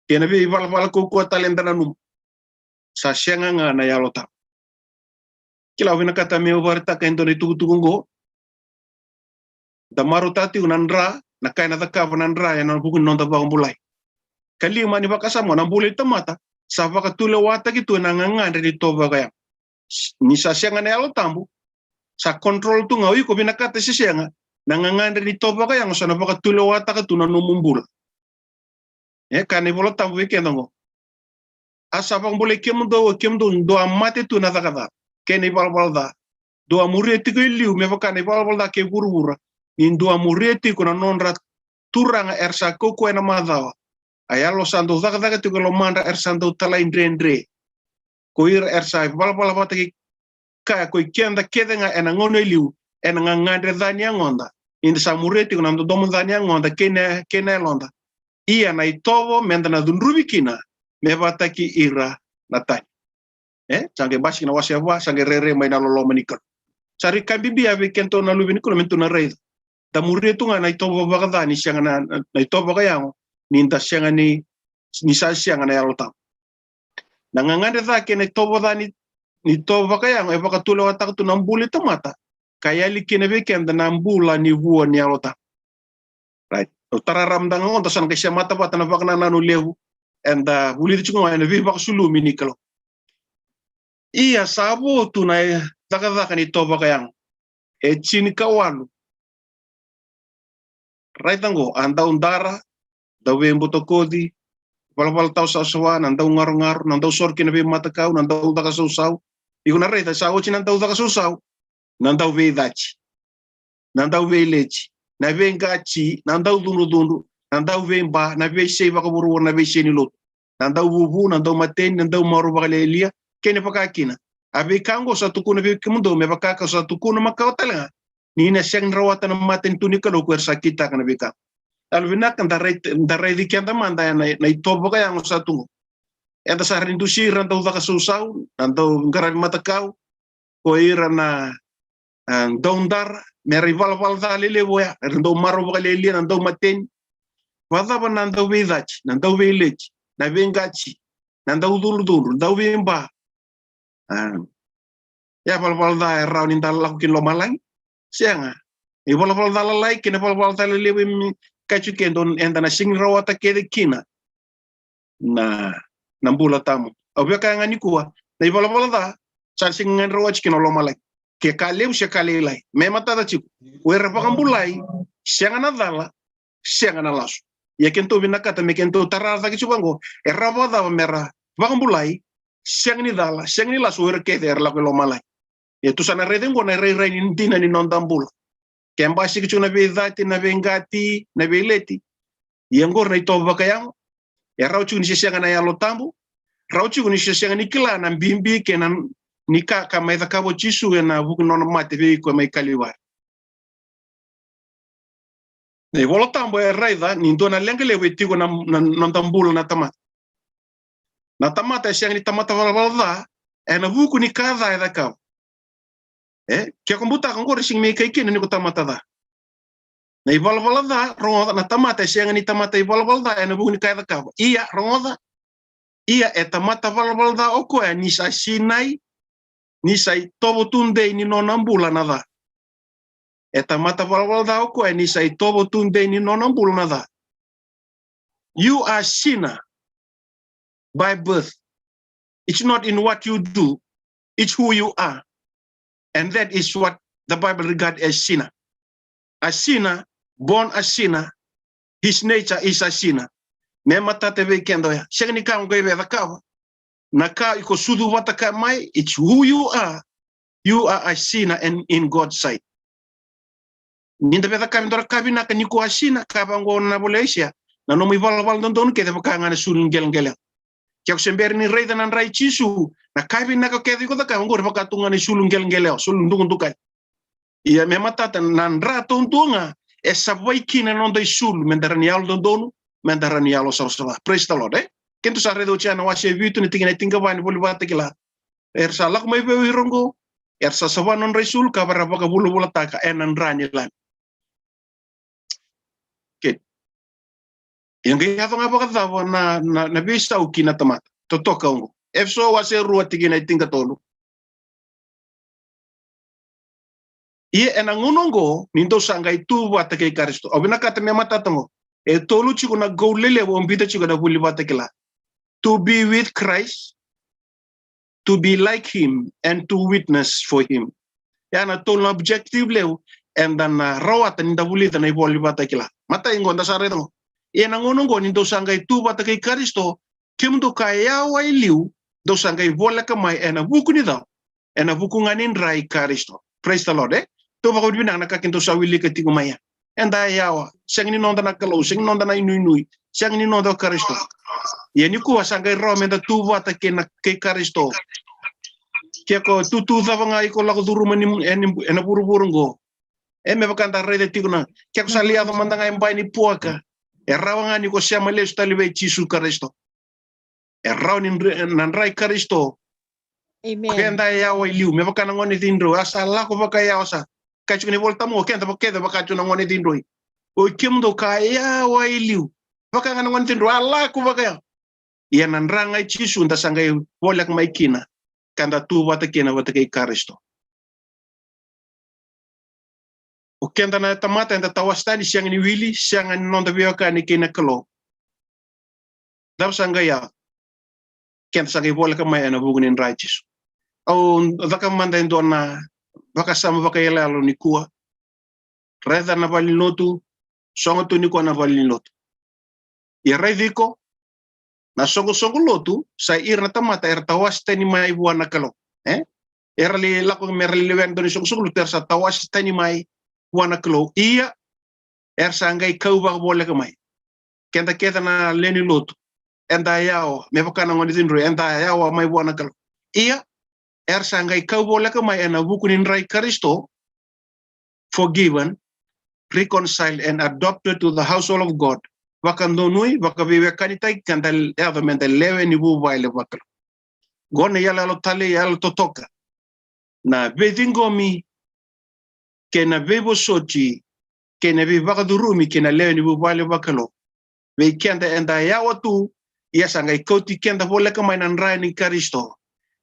kei na veivalavala kaukauwa tale eda nanuma. Sa sega ga na Yalo Tabu. Kila, au vinakata meu vakaraitaka e dua na itukutuku oqo. Da marautaka tiko na dra, na ka ena cakava na dra ena vuku ni noda vakabulai. Ka lima ni vakasama, na bula i tamata sa vakatulewataki tu ena gagadre ni itovo vakayago. Ni sa sega na Yalo Tabu, sa control tu ga o iko vinakata se sega, na gagadre ni itovo vakayago sa na vakatulewataka tu na nomu bula. E kaya na iVola Tabu vei keda oqo. A sa vakabulai kemudou, o kemudou dou a mate tu na caka ca kei na ivalavala ca. Dou a muria tiko e liu me vaka na ivalavala ca kei vuravura, ni dou a muria tiko na nodra turaga era sa kaukauwa ena macawa. A yalo sa dau cakacaka tiko e lomadra era sa dau talaidredre. Ko ira era sa ivalavala vata kei kaya ko i keda kece ga ena gauna e liu, ena gagadre ca ni yagoda. Ni da sa muria tiko na dodomo ca ni yagoda kei na, kei na yaloda. Ia na itovo meda na cudruvi kina me vakataki ira na tani. E, sa qai basika na wase va, sa qai rairai mai na loloma ni Kalou. Sa rui ka bibi vei kedatou na luve ni Kalou me datou na raica. Da muria tu ga na itovo vakaca ni sega na, na, na itovo vakayago, ni da sega ni, ni sa sega na Yalo Tabu. Na gagadre ca kei na itovo ca ni, ni itovo vakayago e vakatulewataka tu na bula i tamata, ka yali kina vei keda na bula ni vua ni Yalo Tabu. Right. Au tarara mada ga oqo, da sa na qai semata vata na vakanananu levu eda vulica tiko ga ena veivakasulumi ni Kalou. Ia sa vo tu na cakacaka ni itovo vakayago. E tinikawalu. Raica oqo, a dau dara, dau veibutakoci, valavala tawasawasava, na dau garogaro, na dau soro ki na veimatakau, na dau caka sausau. Iko na raica, sa oti na dau caka sausau, na dau veicati, na dau veileti, na veiqati, na dau cudrucudru, na dau veiba, na veisei vakavuravura, na veisei ni lotu, na dau vuvu, na dau mateni, na dau marau vakalialia, kei na vaka kina. A veika oqo sa tukuna vei kemudou me vaka kau sa tukuna makawa tale ga, ni na sega ni rawata na matanitu ni Kalou ko era sa kitaka na veika. Yalovinaka da rai, da raici keda mada ena, na itovo vakayago sa tu oqo. Eda sa rai dusi ira na dau caka sausau, na dau qaravi matakau, ko ira na, a, dau dara, me ra ivalavala ca lelevu oya, era dau marau vakalialia, na dau mateni. Vakacava na dau veicati, na dau veileti, na veiqati, na dau cudrucudru, dau veiba? A, ia valavala ca e rawa ni da lako ki lomalagi? Sega. Ivalavala ca lalai kei na valavala ca lelevu e me kaci keda, eda na sega ni rawata kece kina na, na bula tawamudu. Au via kaya ga nikua, na ivalavala ca sa sega ga ni rawati kina lomalagi. Ke ka levu se ka lailai. Me matata tiko, o ira vakabulai, sega na cala, sega na lasu. Ia kedatou vinakata me kedatou tara cake tiko oqo, e rawa vakacava me ra vakabulai, sega ni cala, sega ni lasu, o ira kece era lako i lomalagi. Ia tou sa na raica oqo na irairai ni dina ni noda bula. Ke basika tiko na veicati, na veiqati, na veileti. Ia oqori na itovo vakayago. E rawa tiko ni se sega na Yalo Tabu. Rawa tiko ni se sega ni kila na bibi kei na, ni ka ka mai cakava o Jisu ena vuku ni nona mate vei iko mai Kalivari. Na iVola Tabu e raica ni dua na leqa levu e tiko na, na, na noda bula na tamata. Na tamata e sega ni tamata valavala ca ena vuku ni ka ca e cakava. E, ke ko butaka oqori, sega ni me kai kina ni ko tamata ca. Na ivalavala ca, rogoca, na tamata e sega ni tamata ivalavala ca ena vuku ni ka e cakava. Ia, rogoca, ia e tamata valavala ca o koya ni sa sinai, ni sa itovo tudei ni nona bula na ca. E tamata valavala ca o koya ni sa itovo tudei ni nona bula na ca. You are sinner by birth. It's not in what you do, it's who you are. And that is what the Bible regard as sinner. A sinner, born a sinner, his nature is a sinner. Me matata vei keda oya. Sega ni ka o qai via cakava. Na ka iko sucu vata kaya mai, it's who you are. You are a sinner and in God's sight. Ni da via cakava e dua na ka vinaka ni ko a sinner, ka vaqo na ivola i Aisea, na nomu ivalavala dodonu kece vaka ga na sulu ni qeleqelewa. Ke ko se bera ni raica na dra i Jisu, na ka vinaka kece iko cakava oqori vaka tu ga na isulu qeleqelewa, sulu dukadukai. Ia me matata na dra taudua ga e savai kina na noda isulu, me da rawa ni yalododonu, me da rawa ni yalosavasava. Praise the Lord, e? Keitou sa raica oti ya na wase vitu na tikina e tinikava ni Vola ni Vakatakila. Era sa lako mai vei au ira oqo, era sa savana na nodra isulu, ka ra vakavulavulataka ena dra ni Lami. Okay. Ia qai yaco ga vakacava na, na, na veisau ki na tamata? Totoka oqo. Efeso wase rua tikina e tinikatolu. Ia ena gauna oqo ni dou sa qai tu vata kei Karisito. Au vinakata me matata oqo. E tolu tiko na goal lelevu au biuta tiko ena Vola ni Vakatakila. To be with Christ, to be like him, and to witness for him. Ya na tolu na objective levu eda na rawata ni da vulica na iVola ni Vakatakila. Matai oqo da sa raica oqo. Ia ena gauna oqo ni dou sa qai tu vata kei Karisito, kemudou ka yawa i liu, dou sa qai voleka mai ena vuku ni cau? Ena vuku ga ni dra i Karisito. Praise the Lord, e? Tou vakavinavinaka na ka keitou sa wilika tiko mai ya. Eda yawa, sega ni noda na Kalou, sega ni noda na inuinui, sega ni noda o Karisito. Ia nikua sa qai rawa me da tu vata kei na, kei Karisito. Ke ko tutu cava ga iko lako curuma ni, ena, ena vuravura oqo. E me vaka da raica tiko na, ke ko sa lai yaco mada ga e bai ni puaka, e rawa ga ni ko sema lesu tale vei Jisu Karisito. E rawa ni dra-, na dra i Karisito. Amen. Ke da yawa i liu, me vaka na gone cidroi, a sa lako vakayawa sa. Ka tiko ni Vola Tabu oqo, keda vaka, keda vaka tiko na gone cidroi. O i kemudou ka yawa i liu. Vaka ga na gone cidroi, a lako vakayawa. Ia na dra ga i Jisu, da sa qai voleka mai kina. Ka da tu vata kina vata kei Karisito. O keda na tamata eda tawase tani, sega ni wili, sega ni noda veiwekani kei na Kalou. Cava sa qai yaco? Keda sa qai voleka mai ena vuku ni dra i Jisu. Au caka mada e dua na vakasama vakailoilo nikua. Raica na valenilotu, sogo tu nikua na valenilotu. Ia raici iko, na soqosoqo lotu, sa ira na tamata era tawase tani mai vua na Kalou. E? Era lai lako me ra lai lewena dua na isoqosoqo lotu, era sa tawase tani mai vua na Kalou. Ia, era sa qai kau vakavoleka mai. Keda kece na lewe ni lotu, eda yawa, me vaka na gone cidroi, eda yawa mai vua na Kalou. Ia, era sa qai kau voleka mai ena vuku ni dra i Karisito, forgiven, reconciled and adopted to the household of God. Vakadonui, vakaveiwekanitaki, ka da yaco me da lewe ni vuvale vakalou. Qo na iyaloyalo talei, yalo totoka. Na veiciqomi, kei na veivosoti, kei na veivakacurumi, kei na lewe ni vuvale vakalou. Vei keda eda yawa tu, ia sa qai kauti keda voleka mai na dra ni Karisito.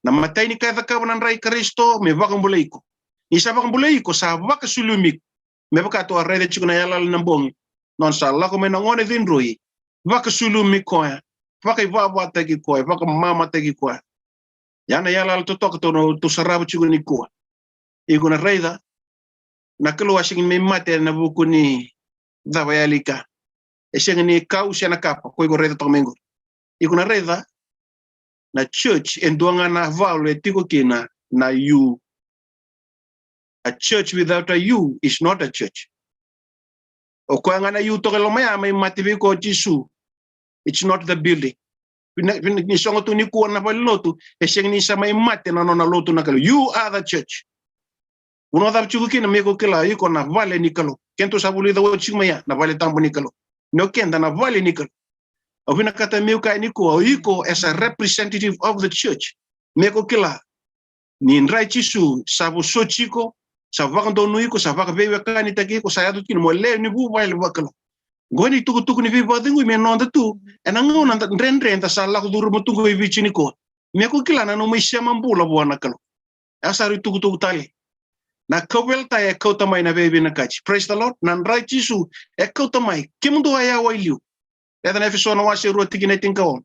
Na imatai ni ka e cakava na dra i Karisito, me vakabulai iko. Ni sa vakabulai iko, sa vakasulumi iko. Me vaka tou a raica tiko na iyaloyalo na bogi. Nona sa lako mai na gone cidroi, vakasulumi koya, vakaivavatataki koya, vakamamataki koya. Ia na iyaloyalo totoka tou na, tou sarava tiko nikua. Iko na raica, na Kalou a sega ni mai mate ena vuku ni cava e yali ka. E sega ni kau se na kapa, ko iko raica toka mai qori. Iko na raica, na church, e dua ga na valu e tiko kina na you. A church without a you is not a church. O koya ga na you toka e loma ya, mai mate vei koya o Jisu. It's not the building. Vina, vina, ni sogo tu nikua na valenilotu, e sega ni sa mai mate na nona lotu na Kalou. You are the church. Vanua cava tiko kina, me ko kila, iko na vale ni Kalou. Keitou sa vulica oti tiko mai ya, na vale tabu ni Kalou. Ni o keda na vale ni Kalou. Au vinakata meu kaya nikua, o iko as a representative of the church. Me ko kila, ni dra i Jisu sa vosoti iko, sa vakadonui iko, sa vakaveiwekanitaki iko, sa yaco kina mo lewe ni vuvale vakalou. Qo na itukutuku ni veivakacegui me noda tu ena gauna dredre eda sa lako curuma tu qo i Viti nikua. Me ko kila na nomu isema bula vua na Kalou. E sa rui tukutuku tale. Na kauveilatai e kauta mai na veivinakati. Praise the Lord. Na dra i Jisu e kauta mai. Kemudou a yawa i liu. Raica na Efeso na wase rua tikina e tinikaono.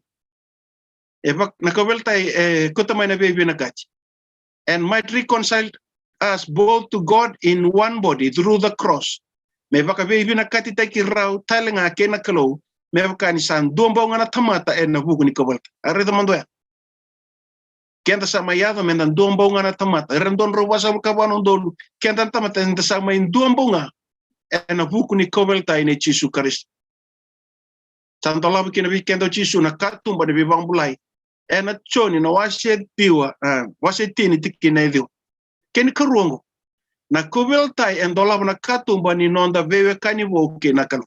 E vak-, na kauveilatai e kauta mai na veivinakati. And might reconcile us both to God in one body through the cross. Me vakaveivinakatitaki rau tale ga kei na Kalou, me vaka ni sa dua bau ga na tamata ena vuku ni kauveilatai. A raica mada oya. Keda sa mai yaco meda dua bau ga na tamata. Ira dua na drau vasagavulu ka va na udolu. Keda na tamata eda sa mai dua bau ga ena vuku ni kauveilatai nei Jisu Karisito. Sa dolava kina vei keda o Jisu na katuba ni veivakabulai. Ena Joni na wase ciwa, a, wase tini tikina e ciwa. Kena ikarua oqo. Na kauveilatai e dolava na katuba ni noda veiwekani vou kei na Kalou.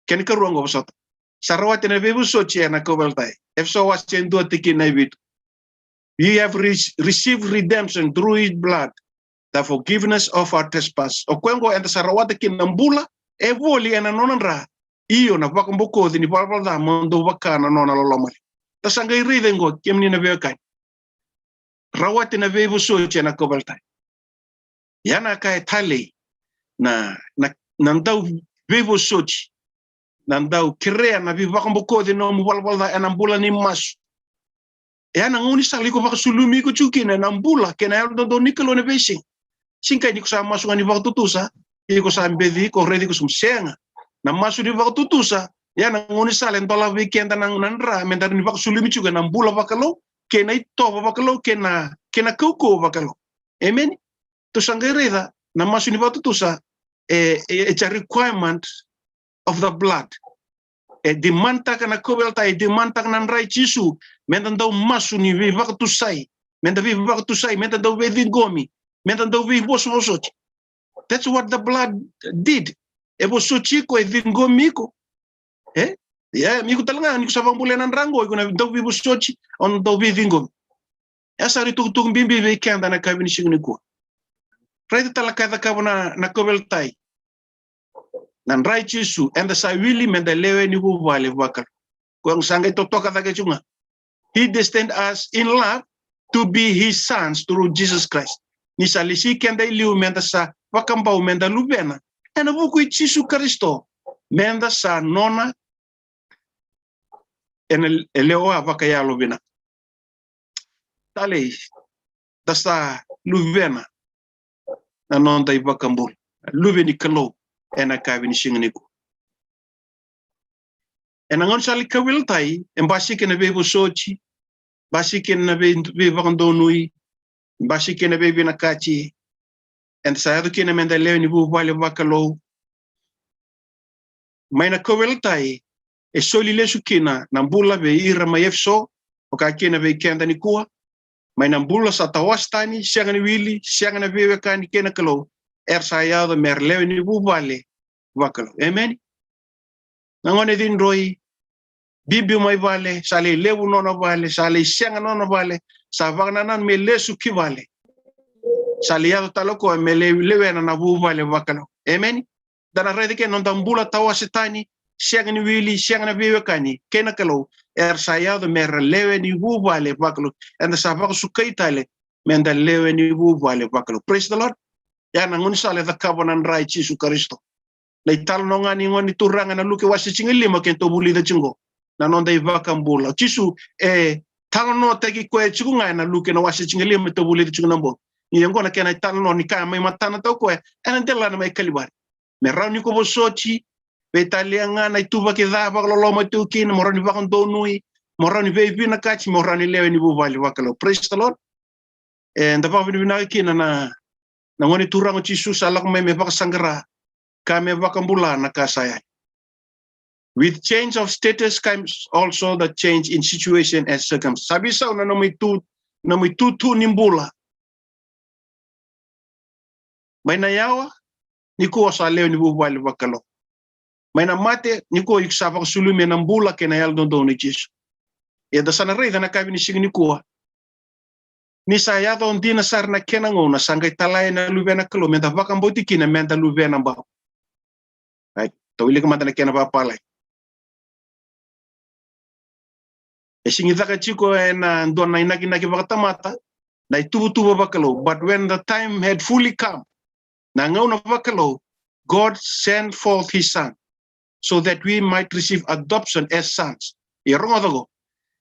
Kena ikarua oqo vosota. Sa rawati na veivosoti ena kauveilatai. Efeso wase dua tikina e vitu. We have re-, received redemption through his blood, the forgiveness of our trespass. O koya oqo eda sa rawata kina na bula e voli ena nona dra. Io na vakabokoci ni valavala ca mo dou vaka na nona loloma. Da sa qai raica oqo kemuni na veiwekani. Rawati na veivosoti ena kauveilatai. Ia na ka e talei na, na, na dau veivosoti, na dau kerea na veivakabokoci nomu valavala ca ena bula ni masu. Ia na gaunisala iko vakasulumi iko tiko kina ena bula kei na yalododonu ni Kalou ena veisiga. Sega ni ko sa masu ga ni vakatutusa, iko sa beci, iko raici iko sa sega. Na masu ni vakatutusa, ia na gaunisala e dolava vei keda na, na dra meda rawa ni vakasulumi tiko ena bula vakalou, kei na itovo vakalou, kei na, kei na kaukauwa vakalou. Emeni. Tou sa qai raica na masu ni vakatutusa, e, e, it's a requirement of the blood. E demand-taka na kauveilatai, e demand-taka na dra i Jisu, meda dau masu ni veivakatusai, meda veivakatusai, meda dau veiciqomi, meda dau veivosovosoti. That's what the blood did. E vosoti iko, e ciqomi iko. E? Ia, iko tale ga, ni ko sa vakabulai na dra oqo, iko na dau veivosoti, o na dau veiciqomi. E sa rui tukutuku bibi vei keda na yakavi ni siga nikua. Raica tale na ka e cakava na, na kauveilatai. Na dra i Jisu, eda sa wili meda lewe ni vuvale vakalou. Koya sa qai totoka cake tiko ga. He destined us in love to be his sons through Jesus Christ. Ni sa lesi keda i liu meda sa vakabau meda luvena ena vuku i Jisu Karisito, meda sa nona ena, e lewa vakayalo vinaka. Talei, da sa luvena na noda iVakabula, luve ni Kalou, ena yakavi ni siga nikua. Ena gaunisala ni kauveilatai, e basika ena veivosoti, basika ena vei, veivakadonui, basika ena veivinakati, eda sa yaco kina meda lewe ni vuvale vakalou. Mai na kauveilatai, e soli lesu kina na bula vei ira mai Efeso, vaka kina vei keda nikua. Mai na bula sa tawase tani, sega ni wili, sega na veiwekani kei na Kalou, era sa yaco mera lewe ni vuvale vakalou. Emeni. Na gone cidroi, biubiu mai vale, sa lai levu nona vale, sa lai sega nona vale, sa vakanananu me lesu ki vale. Sa lai yaco tale o koya me lai lewena na vuvale vakalou. Emeni. Da na raica kina na noda bula tawase tani, sega ni wili, sega na veiwekani kei na Kalou, era sa yaco mera lewe ni vuvale vakalou. Eda sa vakasukai tale meda lewe ni vuvale vakalou. Praise the Lord. Ia na gaunisala e cakava na dra i Jisu Karisito. Na italanoa ga ni Gone Turaga na Luke wase tinikalima keitou vulica tiko qo, na noda iVakabula. O Jisu e talanoataki koya tiko ga ena Luke na wase tinikalima keitou vulica tiko na bogi. Ia oqo na kena italanoa ni ka mai matana tau koya ena delana mai Kalivari. Me rawa ni ko vosoti, veitalia ga na ituvaki ca vakaloloma tiko kina, mo rawa ni vakadonui, mo rawa ni veivinakati, mo rawa ni lewe ni vuvale vakalou. Praise the Lord. Eda vakavinavinaka kina na, na Gone Turaga o Jisu sa lako mai me vakasaqara ka me vakabula na ka sa yali. With change of status comes also the change in situation and circumstance. Sa veisau na nomu itu, nomu itutu ni bula. Mai na yawa, nikua sa lewe ni vuvale vakalou. Mai na mate, nikua iko sa vakasulumi ena bula kei na yalododonu i Jisu. Ia da sa na raica na yakavi ni siga nikua. Ni sa yaco dina sara na kena gauna, sa qai talai na Luvena Kalou, meda vakabauti kina, meda luvena bau. Right? Tou wilika mada na kena vapalai. E sigi caka tiko ena dua na inakinaki vakatamata, na ituvatuva vakalou. But when the time had fully come, na gauna vakalou, God sent forth his son, so that we might receive adoption as sons. Ia rogoca qo.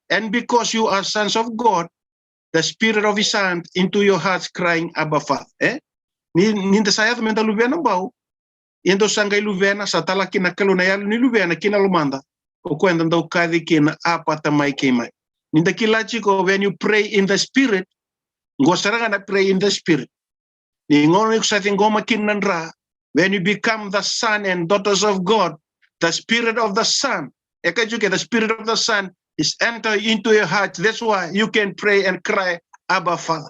And because you are sons of God, the spirit of his son into your hearts, crying, "Abba, Father." E? Ni, ni da sa yaco me da luvena bau, ia dou sa qai luvena, sa tala kina na Kalou na yalo ni luvena ki na lomada. O koya eda dau kaci kina, "Apa, Tamai keimami." Ni da kila tiko, when you pray in the spirit, qo sara ga na pray in the spirit. Ni gauna iko sa ciqoma kina na dra, when you become the son and daughters of God, the spirit of the son, e kaya tiko, the spirit of the son is enter into your heart. That's why you can pray and cry, "Abba, Father."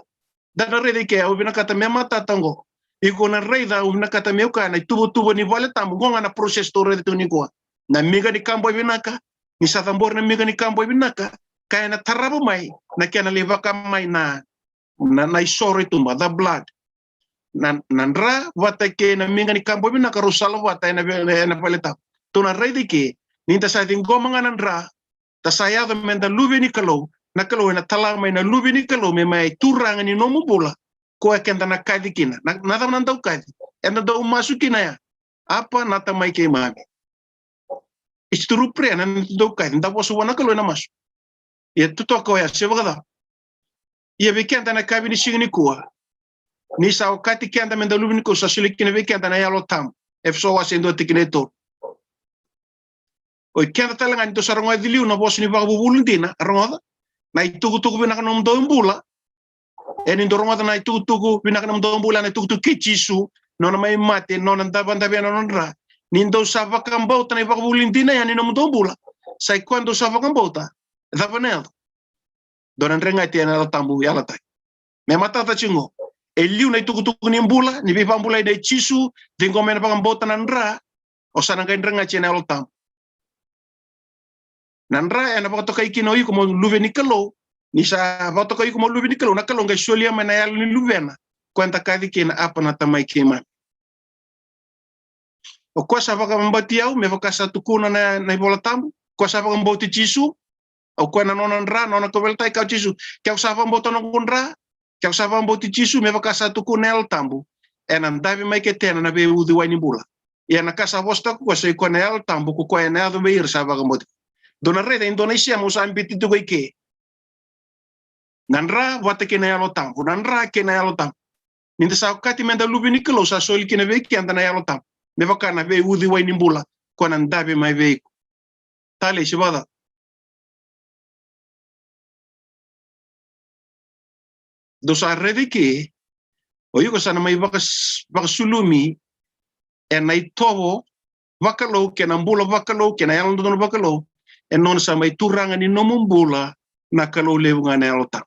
Da na raica i ke, au vinakata me matata qo. Iko na raica, au vinakata meu kaya na ituvatuva ni vale tabu, qo ga na process tou raica tu nikua. Na miqa ni ka boi vinaka, ni sa cabori na miqa ni ka boi vinaka, ka ena tarava mai na kena lai vaka mai na, na, na isoro i tuba, the blood. Na, na dra vata kei na miqa ni ka boi vinaka rau sa lako vata ena ve-, ena vale tabu. Tou na raica i ke, ni da sa ciqoma ga na dra, da sa yaco me da luve ni Kalou, na Kalou ena tala mai na luve ni Kalou me mai turaga ni nomu bula, koya keda na kaci kina. Na, na cava na dau kaci? Eda dau masu kina ya, "Apa, na Tamai keimami." It's true prayer, na dau kaci, da vosa vua na Kalou ena masu. Ia totoka oya, se vakacava? Ia vei keda na kavi ni siga nikua, ni sa okati keda me da luve ni Kalou, sa soli kina vei keda na Yalo Tabu. Efeso wase e dua tikina e tolu. O i keda tale ga ni dou sa rogoci liu na vosa ni vakavuvuli dina, rogoca, na itukutuku vinaka na nomudou bula. E ni dou rogoca na itukutuku vinaka na nomudou bula, na itukutuku kei Jisu, nona mai mate, nona dava, davea na nona dra. Ni dou sa vakabauta na ivakavuvuli dina ya ni nomudou bula. Sa i koya dou sa vakabauta. Cava na yaco? Dou na dregati ena Yalo Tabu, yalataki. Me matata tiko qo. E liu na itukutuku ni bula, ni veivakabulai nei Jisu, ciqoma ena vakabauta na dra, o sa na qai dregati ena Yalo Tabu. Na dra ena vakatokai kina o iko mo luve ni Kalou, ni sa vakatokai iko mo luve ni Kalou, na Kalou qai solia mai na yalo ni luvena, koya eda kaci kina, "Apa, na Tamai keimami." O koya sa vakabauti au, me vaka sa tukuna na, na iVola Tabu, o koya sa vakabauti Jisu, o koya na nona dra, nona kauveilatai, kaya o Jisu, "Ke o sa vakabauta noqu dra, ke o sa vakabauti Jisu, me vaka sa tukuna na Yalo Tabu, ena davi mai kei keda na veiuciwai ni bula." Ia na ka sa vosataka o koya sa i koya na Yalo Tabu, ko koya ena yaco vei ira sa vakabauti. Dou na raica e dua na isema au sa biuta tiko i ke. Na dra vata kei na Yalo Tabu, na dra kei na Yalo Tabu. Ni da sa okati me da luve ni Kalou, sa soli kina vei keda na Yalo Tabu, me vaka na veiuciwai ni bula, koya na davi mai vei iko. Talei, se vakacava? Dou sa raica i ke, o iko sa na mai vakas-, vakasulumi ena itovo vakalou, kei na bula vakalou, kei na yalododonu vakalou, e nona sa mai turaga ni nomu bula na Kalou levu ga na Yalo Tabu.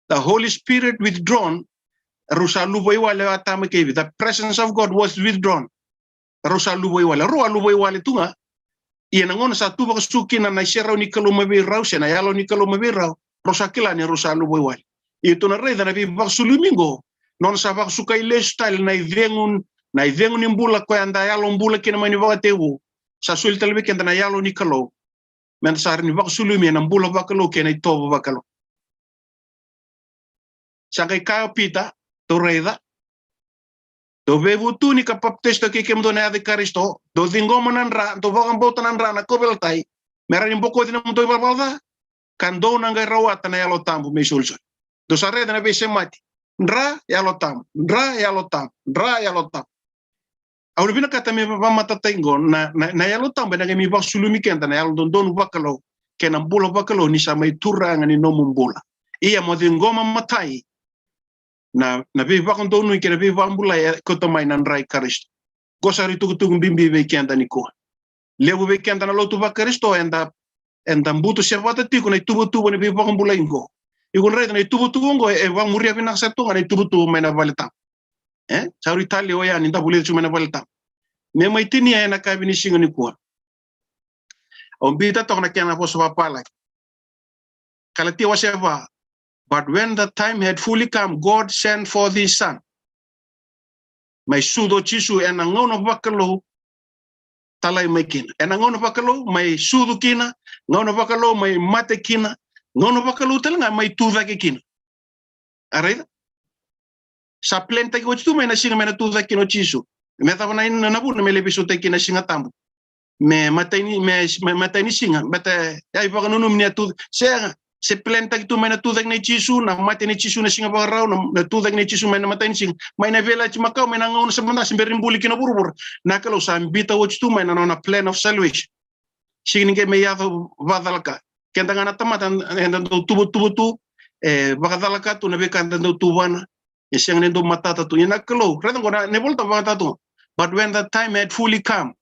The Holy Spirit withdrawn, rau sa luvawale o Atama kei Ivi. The presence of God was withdrawn. Rau sa luvawale, rau a luvawale tu ga. Ia na gauna sa tu vakasuka kina na iserau ni Kalou mai vei rau, se na Yalo ni Kalou mai vei rau, rau sa kila ni rau sa luvawale. Ia tou na raica na veivakasulumi qo, nona sa vakasukai lesu tale na icegu, na icegu ni bula koya eda yalo bula kina mai na ivakatekivu. Sa soli tale vei keda na Yalo ni Kalou, me da sa rawa ni vakasulumi ena bula vakalou kei na itovo vakalou. Sa qai kaya o Pita, tou raica, dou veivutuni ka papitaisotaki kemudou ena yaca i Karisito, dou ciqoma na dra, dou vakabauta na dra, na kauveilatai, me rawa ni bokoci na nomudou ivalavala ca, ka dou na qai rawata na Yalo Tabu me isolisoli. Dou sa raica na veisemati, dra, Yalo Tabu, dra, Yalo Tabu, dra, Yalo Tabu. Au na vinakata me va-, vakamatata qo na, na, na Yalo Tabu ena qai mai vakasulumi keda na yalododonu vakalou kei na bula vakalou ni sa mai turaga ni nomu bula. Ia mo ciqoma matai na, na veivakadonui kei na veivakabulai e kauta mai na dra i Karisito. Qo sa rui tukutuku bibi vei keda nikua. Levu vei keda na lotu vaKarisito eda, eda butu sevata tiko na ituvatuva ni veivakabulai qo. Iko na raica na ituvatuva qo e vakamuria vinaka sara tu ga na ituvatuva mai na vale tabu. E? Sa rui tale oya ni da vulica tu mai na vale tabu. Me mai tinia ena kavi ni siga nikua. Au biuta toka na kena vosa vakapalagi. Kalatia wase va. But when the time had fully come, God sent forth his son. Mai sucu o Jisu ena gauna vakalou, talai mai kina. Ena gauna vakalou, mai sucu kina, gauna vakalou, mai mate kina, gauna vakalou tale ga, mai tucake kina. A raica? Sa plan taki oti tu mai na siga me na tucake kina o Jisu. Me cava na, na, na vuna me lai veisautaki kina na Siga Tabu. Me matai ni, me, me matai ni siga, baleta e a ivakananumi ni a tu, sega. se plan taki tu mai na tucake nei Jisu, na mate nei Jisu na siga vakarau, na, na tucake nei Jisu mai na matai ni siga, mai na Veiyalayalati Makawa, mai na gauna sa mada se bera ni buli kina vuravura. Na Kalou sa biuta oti tu mai na nona plan of salvation. Sega ni qai mai yaco vakacalaka. Keda ga na tamata eda dau tuvatuva tu, e vakacalaka tu na veika eda dau tuvana. E sega ni dau matata tu. Ia na Kalou, raica qo na, na iVolatabu vakamatata tu. But when the time had fully come,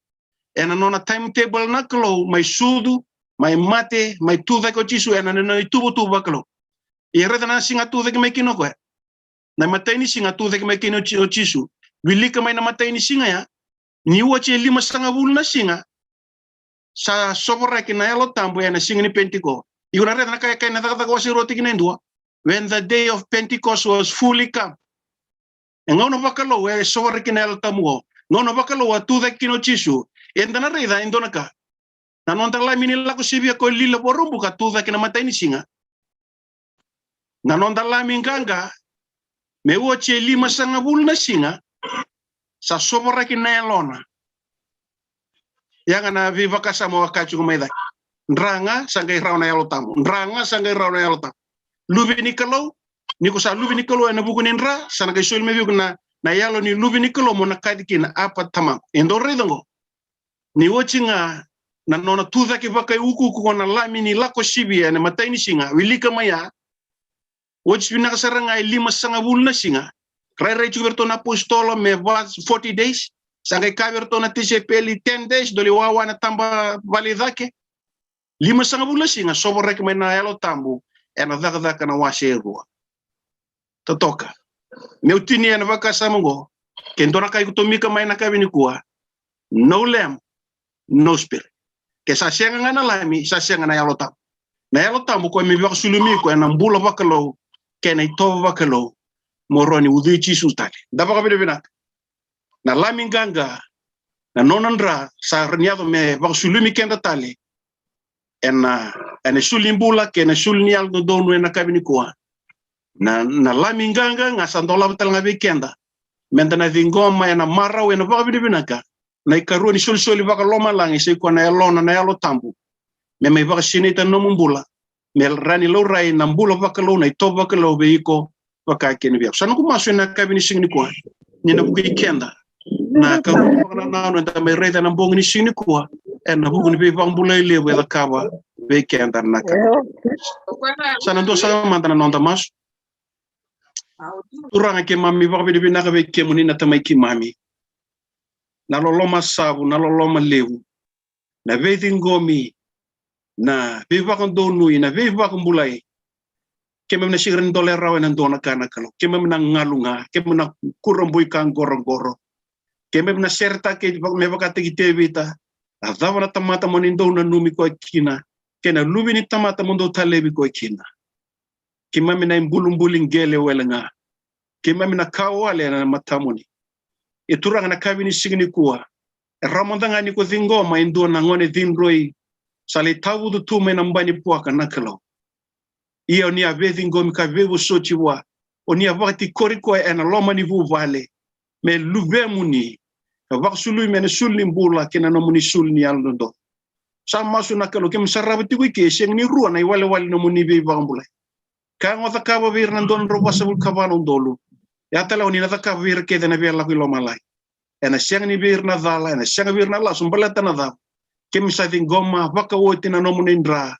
ena nona timetable na Kalou, mai sucu, mai mate, mai tucake o Jisu, ena nona ituvatuva vakalou. Ia raica na siga a tucake mai kina o koya. Na matai ni siga a tucake mai kina o Ji-, o Jisu. Wilika mai na matai ni siga ya. Ni oti e limasagavulu na siga, sa sovaraki na Yalo Tabu ena siga ni Penitiko. Iko na raica na ka e kaya na Cakacaka wase rua tikina e dua. When the day of Pentecost was fully come. E gauna vakalou e sovaraki na Yalo Tabu qo. Gauna vakalou a tucake kina o Jisu. Eda na raica e dua na ka. Na noda Lami ni Lako Sivia ko Lila Vakaraubuka a tucake na matai ni siga. Na noda Lami qaqa, me oti e limasagavulu na siga, sa sovaraki na Yalona. Ia ga na veivakasama au a kaya tiko mai cake. Dra ga sa qai rawa na Yalo Tabu. Dra ga sa qai rawa na Yalo Tabu. Luve ni Kalou, ni ko sa luve ni Kalou ena vuku ni dra, sa na qai soli mai vei iko na, na yalo ni luve ni Kalou mo na kaci kina, Apa Tamaqu. E dou raica qo. Ni oti ga na nona tucake vakaiukuuku ko na Lami ni Lako Sivia ena matai ni siga, wilika mai ya. Oti vinaka sara ga e limasagavulu na siga. Rairai tiko vei iratou na apositolo me va forty days. Sa qai kaya vei iratou na tisaipeli ten days, dou lai wawa ena taba vale i cake. Limasagavulu na siga, sovaraki mai na Yalo Tabu ena Cakacaka na wase e rua. Totoka. Meu tinia ena vakasama oqo, ke dua na ka iko tomika mai na yakavi nikua, no lamb, no spirit. Ke sa sega ga na Lami, sa sega na Yalo Tabu. Na Yalo Tabu koya me vakasulumi iko ena bula vakalou kei na itovo vakalou, mo rawa ni ucui Jisu tale. Da vakavinavinaka. Na Lami qaqa, na nona dra sa rawa ni yaco me vakasulumi keda tale ena, ena isulu ni bula kei na isulu ni yalododonu ena yakavi nikua. Na, na Lami qaqa ga sa dolava tale ga vei keda, meda na ciqoma ena marau, ena vakavinavinaka na ikarua ni solisoli vakalomalagi, sa i koya na Yalona, na Yalo Tabu, me mai vakasinaita na nomu bula, me rawa ni laurai na bula vakalou, na itovo vakalou vei iko vaka kei na vei au. Sa noqu masu ena yakavi ni siga nikua, ni na vukei keda na ikarua ni vakanananu eda mai raica ena bogi ni siga nikua, ena vuku ni veivakabulai levu e cakava vei keda na Kalou. Sa na dua sara mada na noda masu. Turaga, keimami vakavinavinaka vei kemuni na Tamai keimami. Na loloma savu, na loloma levu, na veiciqomi, na veivakadonui, na veivakabulai. Keimami na sega ni dole rawa ena dua na ka, na Kalou. Keimami na galu ga, keimami na kurabui ka qoroqoro. Keimami na seretaki me vakataki Tevita, a cava na tamata mo ni dou nanumi koya kina, kei na luve ni tamata mo dou talevi koya kina. Keimami na ibulibuli qele wale ga. Keimami na ka wale ena matamuni. E Turaga, na yakavi ni siga nikua, e rawa mada ga ni ko ciqoma e dua na gone cidroi sa lai tavutu tu mai na bai ni vuaka, na Kalou. Ia o ni a veiciqomi ka veivosoti vua, o ni a vakatikori koya ena loma ni vuvale me luvemuni, ka vakasulumi ena isulu ni bula kei na nomuni isulu ni yalododonu. Sa masu, na Kalou, keimami sarava tiko i ke, e sega ni rua na iwalewale ni nomuni veivakabulai. Ka o cakava vei ira na dua na drau vasagavulu ka va na udolu, ia tale o ni na cakava vei ira kece na veiyalayalati lomalagi. Ena sega ni vei ira na cala, ena sega vei ira na lasu, baleta na cava? Keimami sa ciqoma vakaoti na nomuni dra,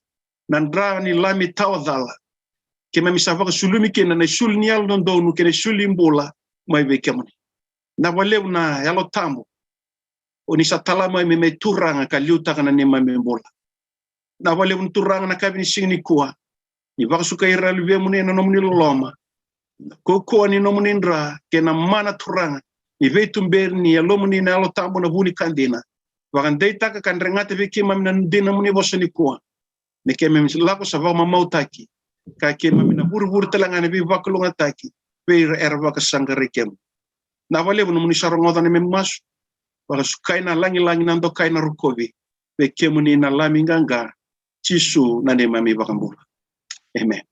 na dra ni Lami tawa cala. Keimami sa vakasulumi kina na isulu ni yalododonu kei na isulu ni bula mai vei kemuni. Vinaka vakalevu na Yalo Tabu, o ni sa tala mai me mai Turaga ka liutaka na neimami bula. Vinaka vakalevu na Turaga, na yakavi ni siga nikua, ni vakasukai ira na luvemuni ena nomuni loloma, na kaukauwa ni nomuni dra kei na mana, Turaga, ni veituberi ni Yalomuni na Yalo Tabu na vu ni ka dina. Vakadeitaka ka dregata vei keimami na dinamuni vosa nikua, me keimami lako sa vakamamautaki, ka keimami na vurevure tale ga ena veivakalougatataki vei ira era vakasaqarai kemuni. Vinaka vakalevu nomuni sa rogoca na neimami masu. Vakasukai na lagilagi, na dokai, na rokovi vei kemuni na Lami qaqa, Jisu na neimami iVakabula. Emeni.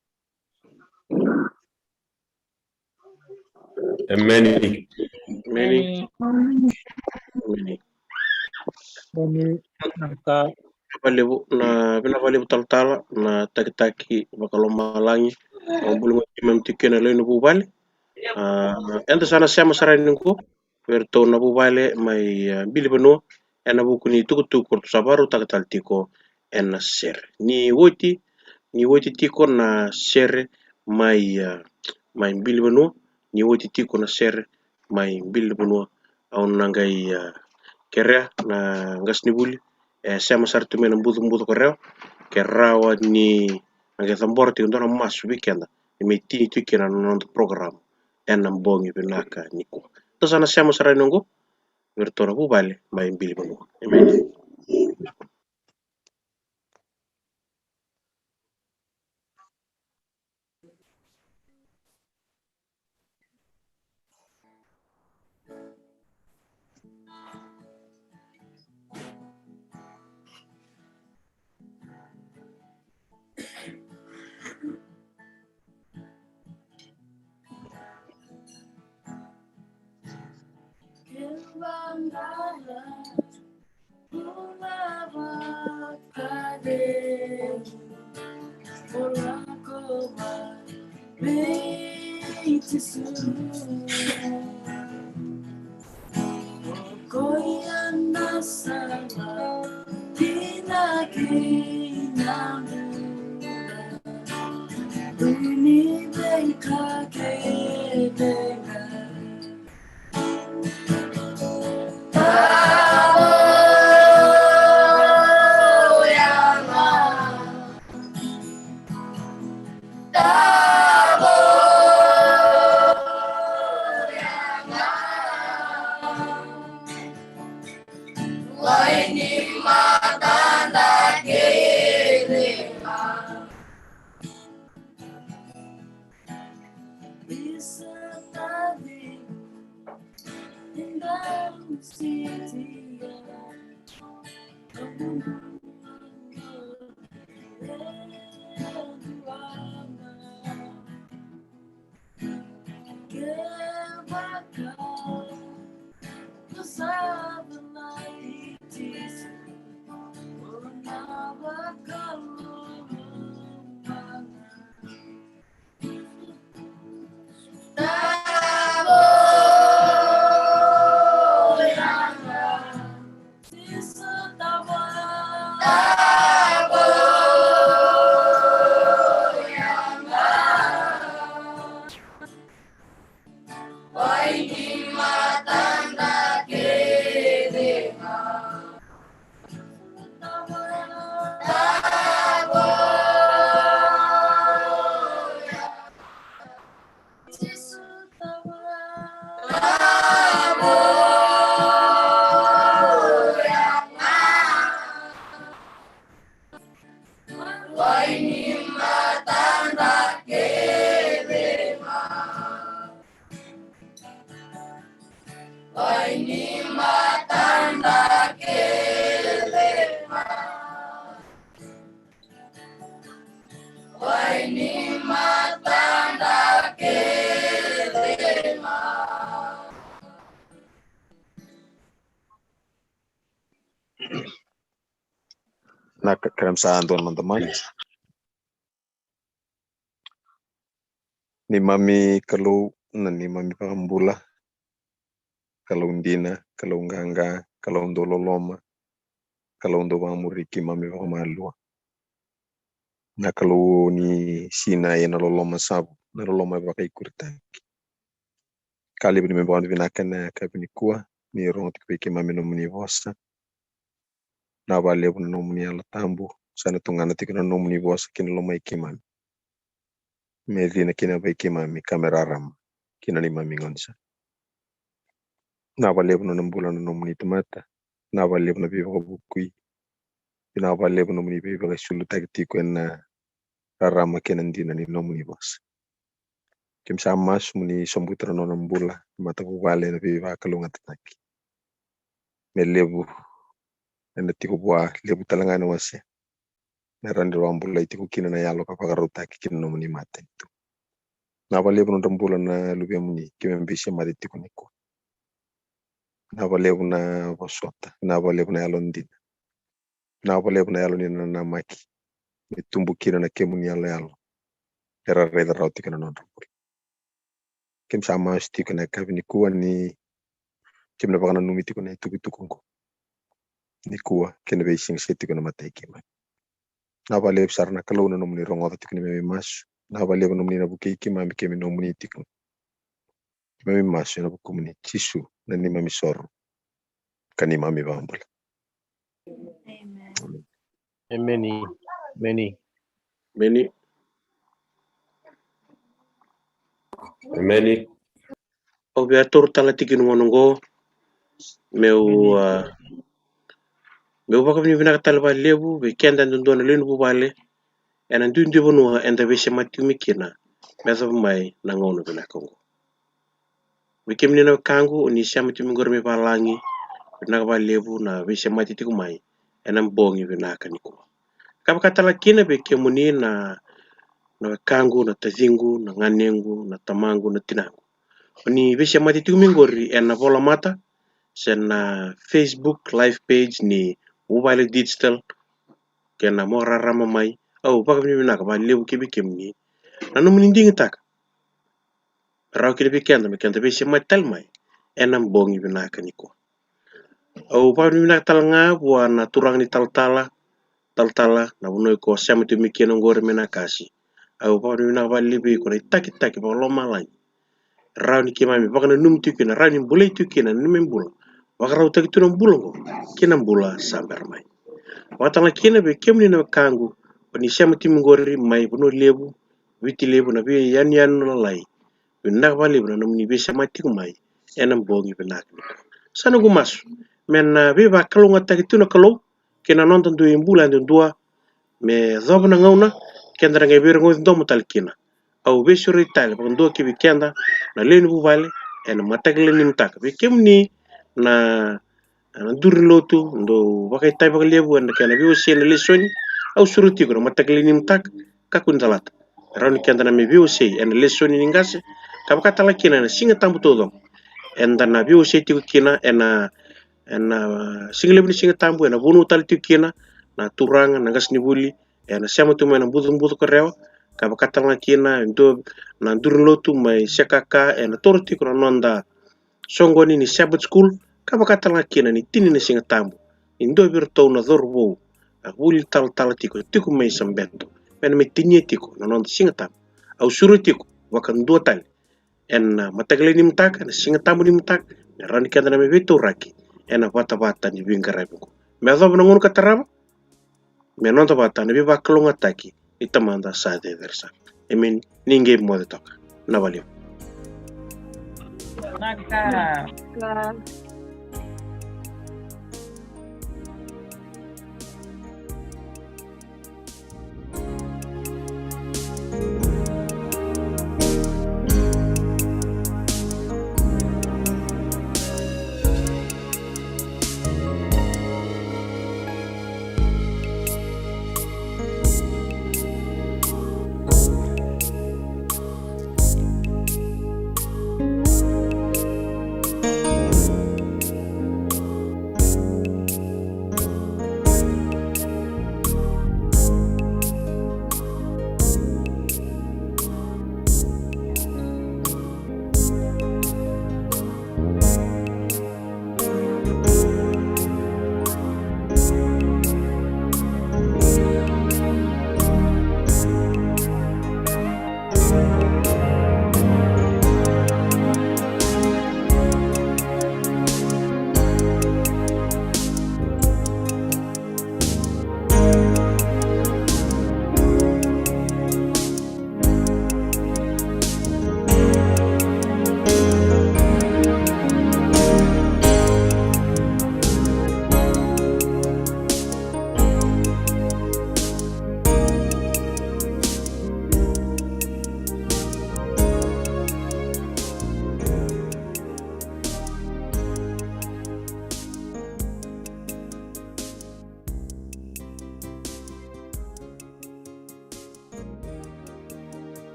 Emeni. Emeni. Emeni. Emeni. Emeni. Vakalevu na, vinaka vakalevu talatala na takitaki vakalomalagi. Au bula mai keimami tiko kina lewe ni vuvale. A, eda sa na sema sara yani qo vei iratou na vuvale mai, a, Bilivanua ena vuku ni tukutuku ratou sa vakarautaka tale tiko ena sere. Ni oti, ni oti tiko na sere mai, a, mai Bilivanua, ni oti tiko na sere mai Bilivanua. Au na qai, a, kerea na qasenivuli e sema sara tu mai na bucabuca ko Rewa, ke rawa ni na qai cabora tiko dua na masu vei keda ni mai tini tiko kina na noda program ena bogi vinaka nikua. Eda sa na sema sara yani qo vei iratou na vuvale mai Bilivanua. Emeni. Na ka-, kerea me sa dua na noda mani. Neimami Kalou, na neimami vakabula, Kalou dina, Kalou qaqa, Kalou dau loloma, Kalou dau vakamuri keimami vakamalua. Na Kalou ni sinai ena loloma savu, na loloma vakaikuritaki. Ka levu ni me vakavinavinaka ena yakavi nikua, ni rogo tiko vei keimami na nomuni vosa. Na vakalevu na nomuni Yalo Tabu, sa na tugana tiko na nomuni vosa ki na lomai keimami. Me cina kina vei keimami ka me rarama ki na neimami gaunisala. Na vakalevu na bula na nomuni tamata, na vakalevu na veivakavukui, na vakalevu na nomuni veivakaisulutaki tiko ena rarama kei na dina ni nomuni vosa. Keimami sa masu mo ni sobuta na nona bula na matavuvale ena veivakalougatataki. Me levu ena tiko vua, levu tale ga ena wasea, me rawa ni vakabulai tiko kina na yalo ka vakarautaki ki na nomuni matanitu. Na vakalevu na nodra bula na luvemuni, keimami veisema tiko nikua. Na vakalevu na vosota, na vakalevu na yalodina. Vinaka vakalevu na yalo ni nanamaki me tubu kina na kemuni yaloyalo era raica rawa tiko na nodra bula. Keimami sa masu tiko ena yakavi nikua ni keimami na vakananumi tiko na itukutuku oqo nikua kei na veisiga se tiko ena matai keimami. Vinaka vakalevu sara na Kalou na nomuni rogoca tiko neimami masu. Vinaka vakalevu na nomuni na vukei keimami, keimami nomuni tiko. Keimami masu ena vukumuni Jisu na neimami isoro ka neimami ivakabula. Emeni. Emeni. Emeni. Au via taura tale tiko na gauna oqo meu, ah, meu vakavinavinaka tale vakalevu vei keda e dua na lewe ni vuvale ena duidui vanua eda veisemati tiko mai kina me yacova mai na gauna vinaka oqo. Vei kemuni na wekaqu o ni sema tiko mai qori mai valagi, vinaka vakalevu na veisemati tiko mai ena bogi vinaka nikua. Ka vaka tale kina vei kemuni na, na wekaqu, na taciqu, na ganequ, na tamaqu, na tinaqu, o ni veisemati tiko mai qori ena volamata se na Facebook live page ni Vuvale Digital kei na Mo Rarama Mai. Au vakavinavinaka vakalevu ki vei kemuni na nomuni digitaka rawa kina vei keda me keda veisemati tale mai ena bogi vinaka nikua. Au vakavinavinaka tale ga vua na turaga ni talatala, talatala na vanua iko sema tiko mai kina oqori mai Nakasi. Au vakavinavinaka vakalevu vei iko na itakitaki vakalomalagi rawa ni keimami vakananumi tiko kina, rawa ni bulai tiko kina na neimami bula, vakarautaki tu na bula oqo ki na bula sa bera mai. Vakatalega kina vei kemuni na wekaqu o ni sema tiko mai qori mai Vanua Levu, Viti Levu, na veiyanuyanu lalai, vinaka vakalevu na nomuni veisemati tiko mai ena bogi vinaka nikua. Sa noqu masu me na veivakalougatataki tu na Kalou kei na noda dui bula yadudua me yacova na gauna keda na qai veirogoci domo tale kina. Au veisureti tale vakadua ki vei keda na lewe ni vuvale ena mataka lailai ni mataka. Vei kemuni na, na duru ni lotu dou vakaitavi vakalevu ena kena veiwasei na lesoni, au sureti iko na mataka lailai ni mataka, kakua ni calata. Rawa ni keda na mai veiwasei ena lesoni ni qase, ka vaka tale kina ena Siga Tabu taucoko eda na veiwasei tiko kina ena, ena siga levu ni Siga Tabu, ena vanua tale tiko kina na turaga, na qasenivuli ena sema tu mai na bucabuca ko Rewa, ka vaka tale ga kina e dua na duru ni lotu mai Sekaka ena taura tiko na noda soqoni ni Sabbath School, ka vaka tale ga kina ni tini na Siga Tabu ni dua vei iratou na cauravou, a vuli talatala tiko, tiko mai Sabeto, me na mai tinia tiko na noda Siga Tabu. Au sureti iko vakadua tale ena mataka lailai ni mataka, ena Siga Tabu ni mataka, me rawa ni keda na mai veitauraki ena vatavata ni veiqaravi oqo. Me yacova na gauna ka tarava, me noda vata na veivakalougatataki ni Tamada sa cecere sara. Emeni. Ni qai moce toka. Na valevu. Vinaka.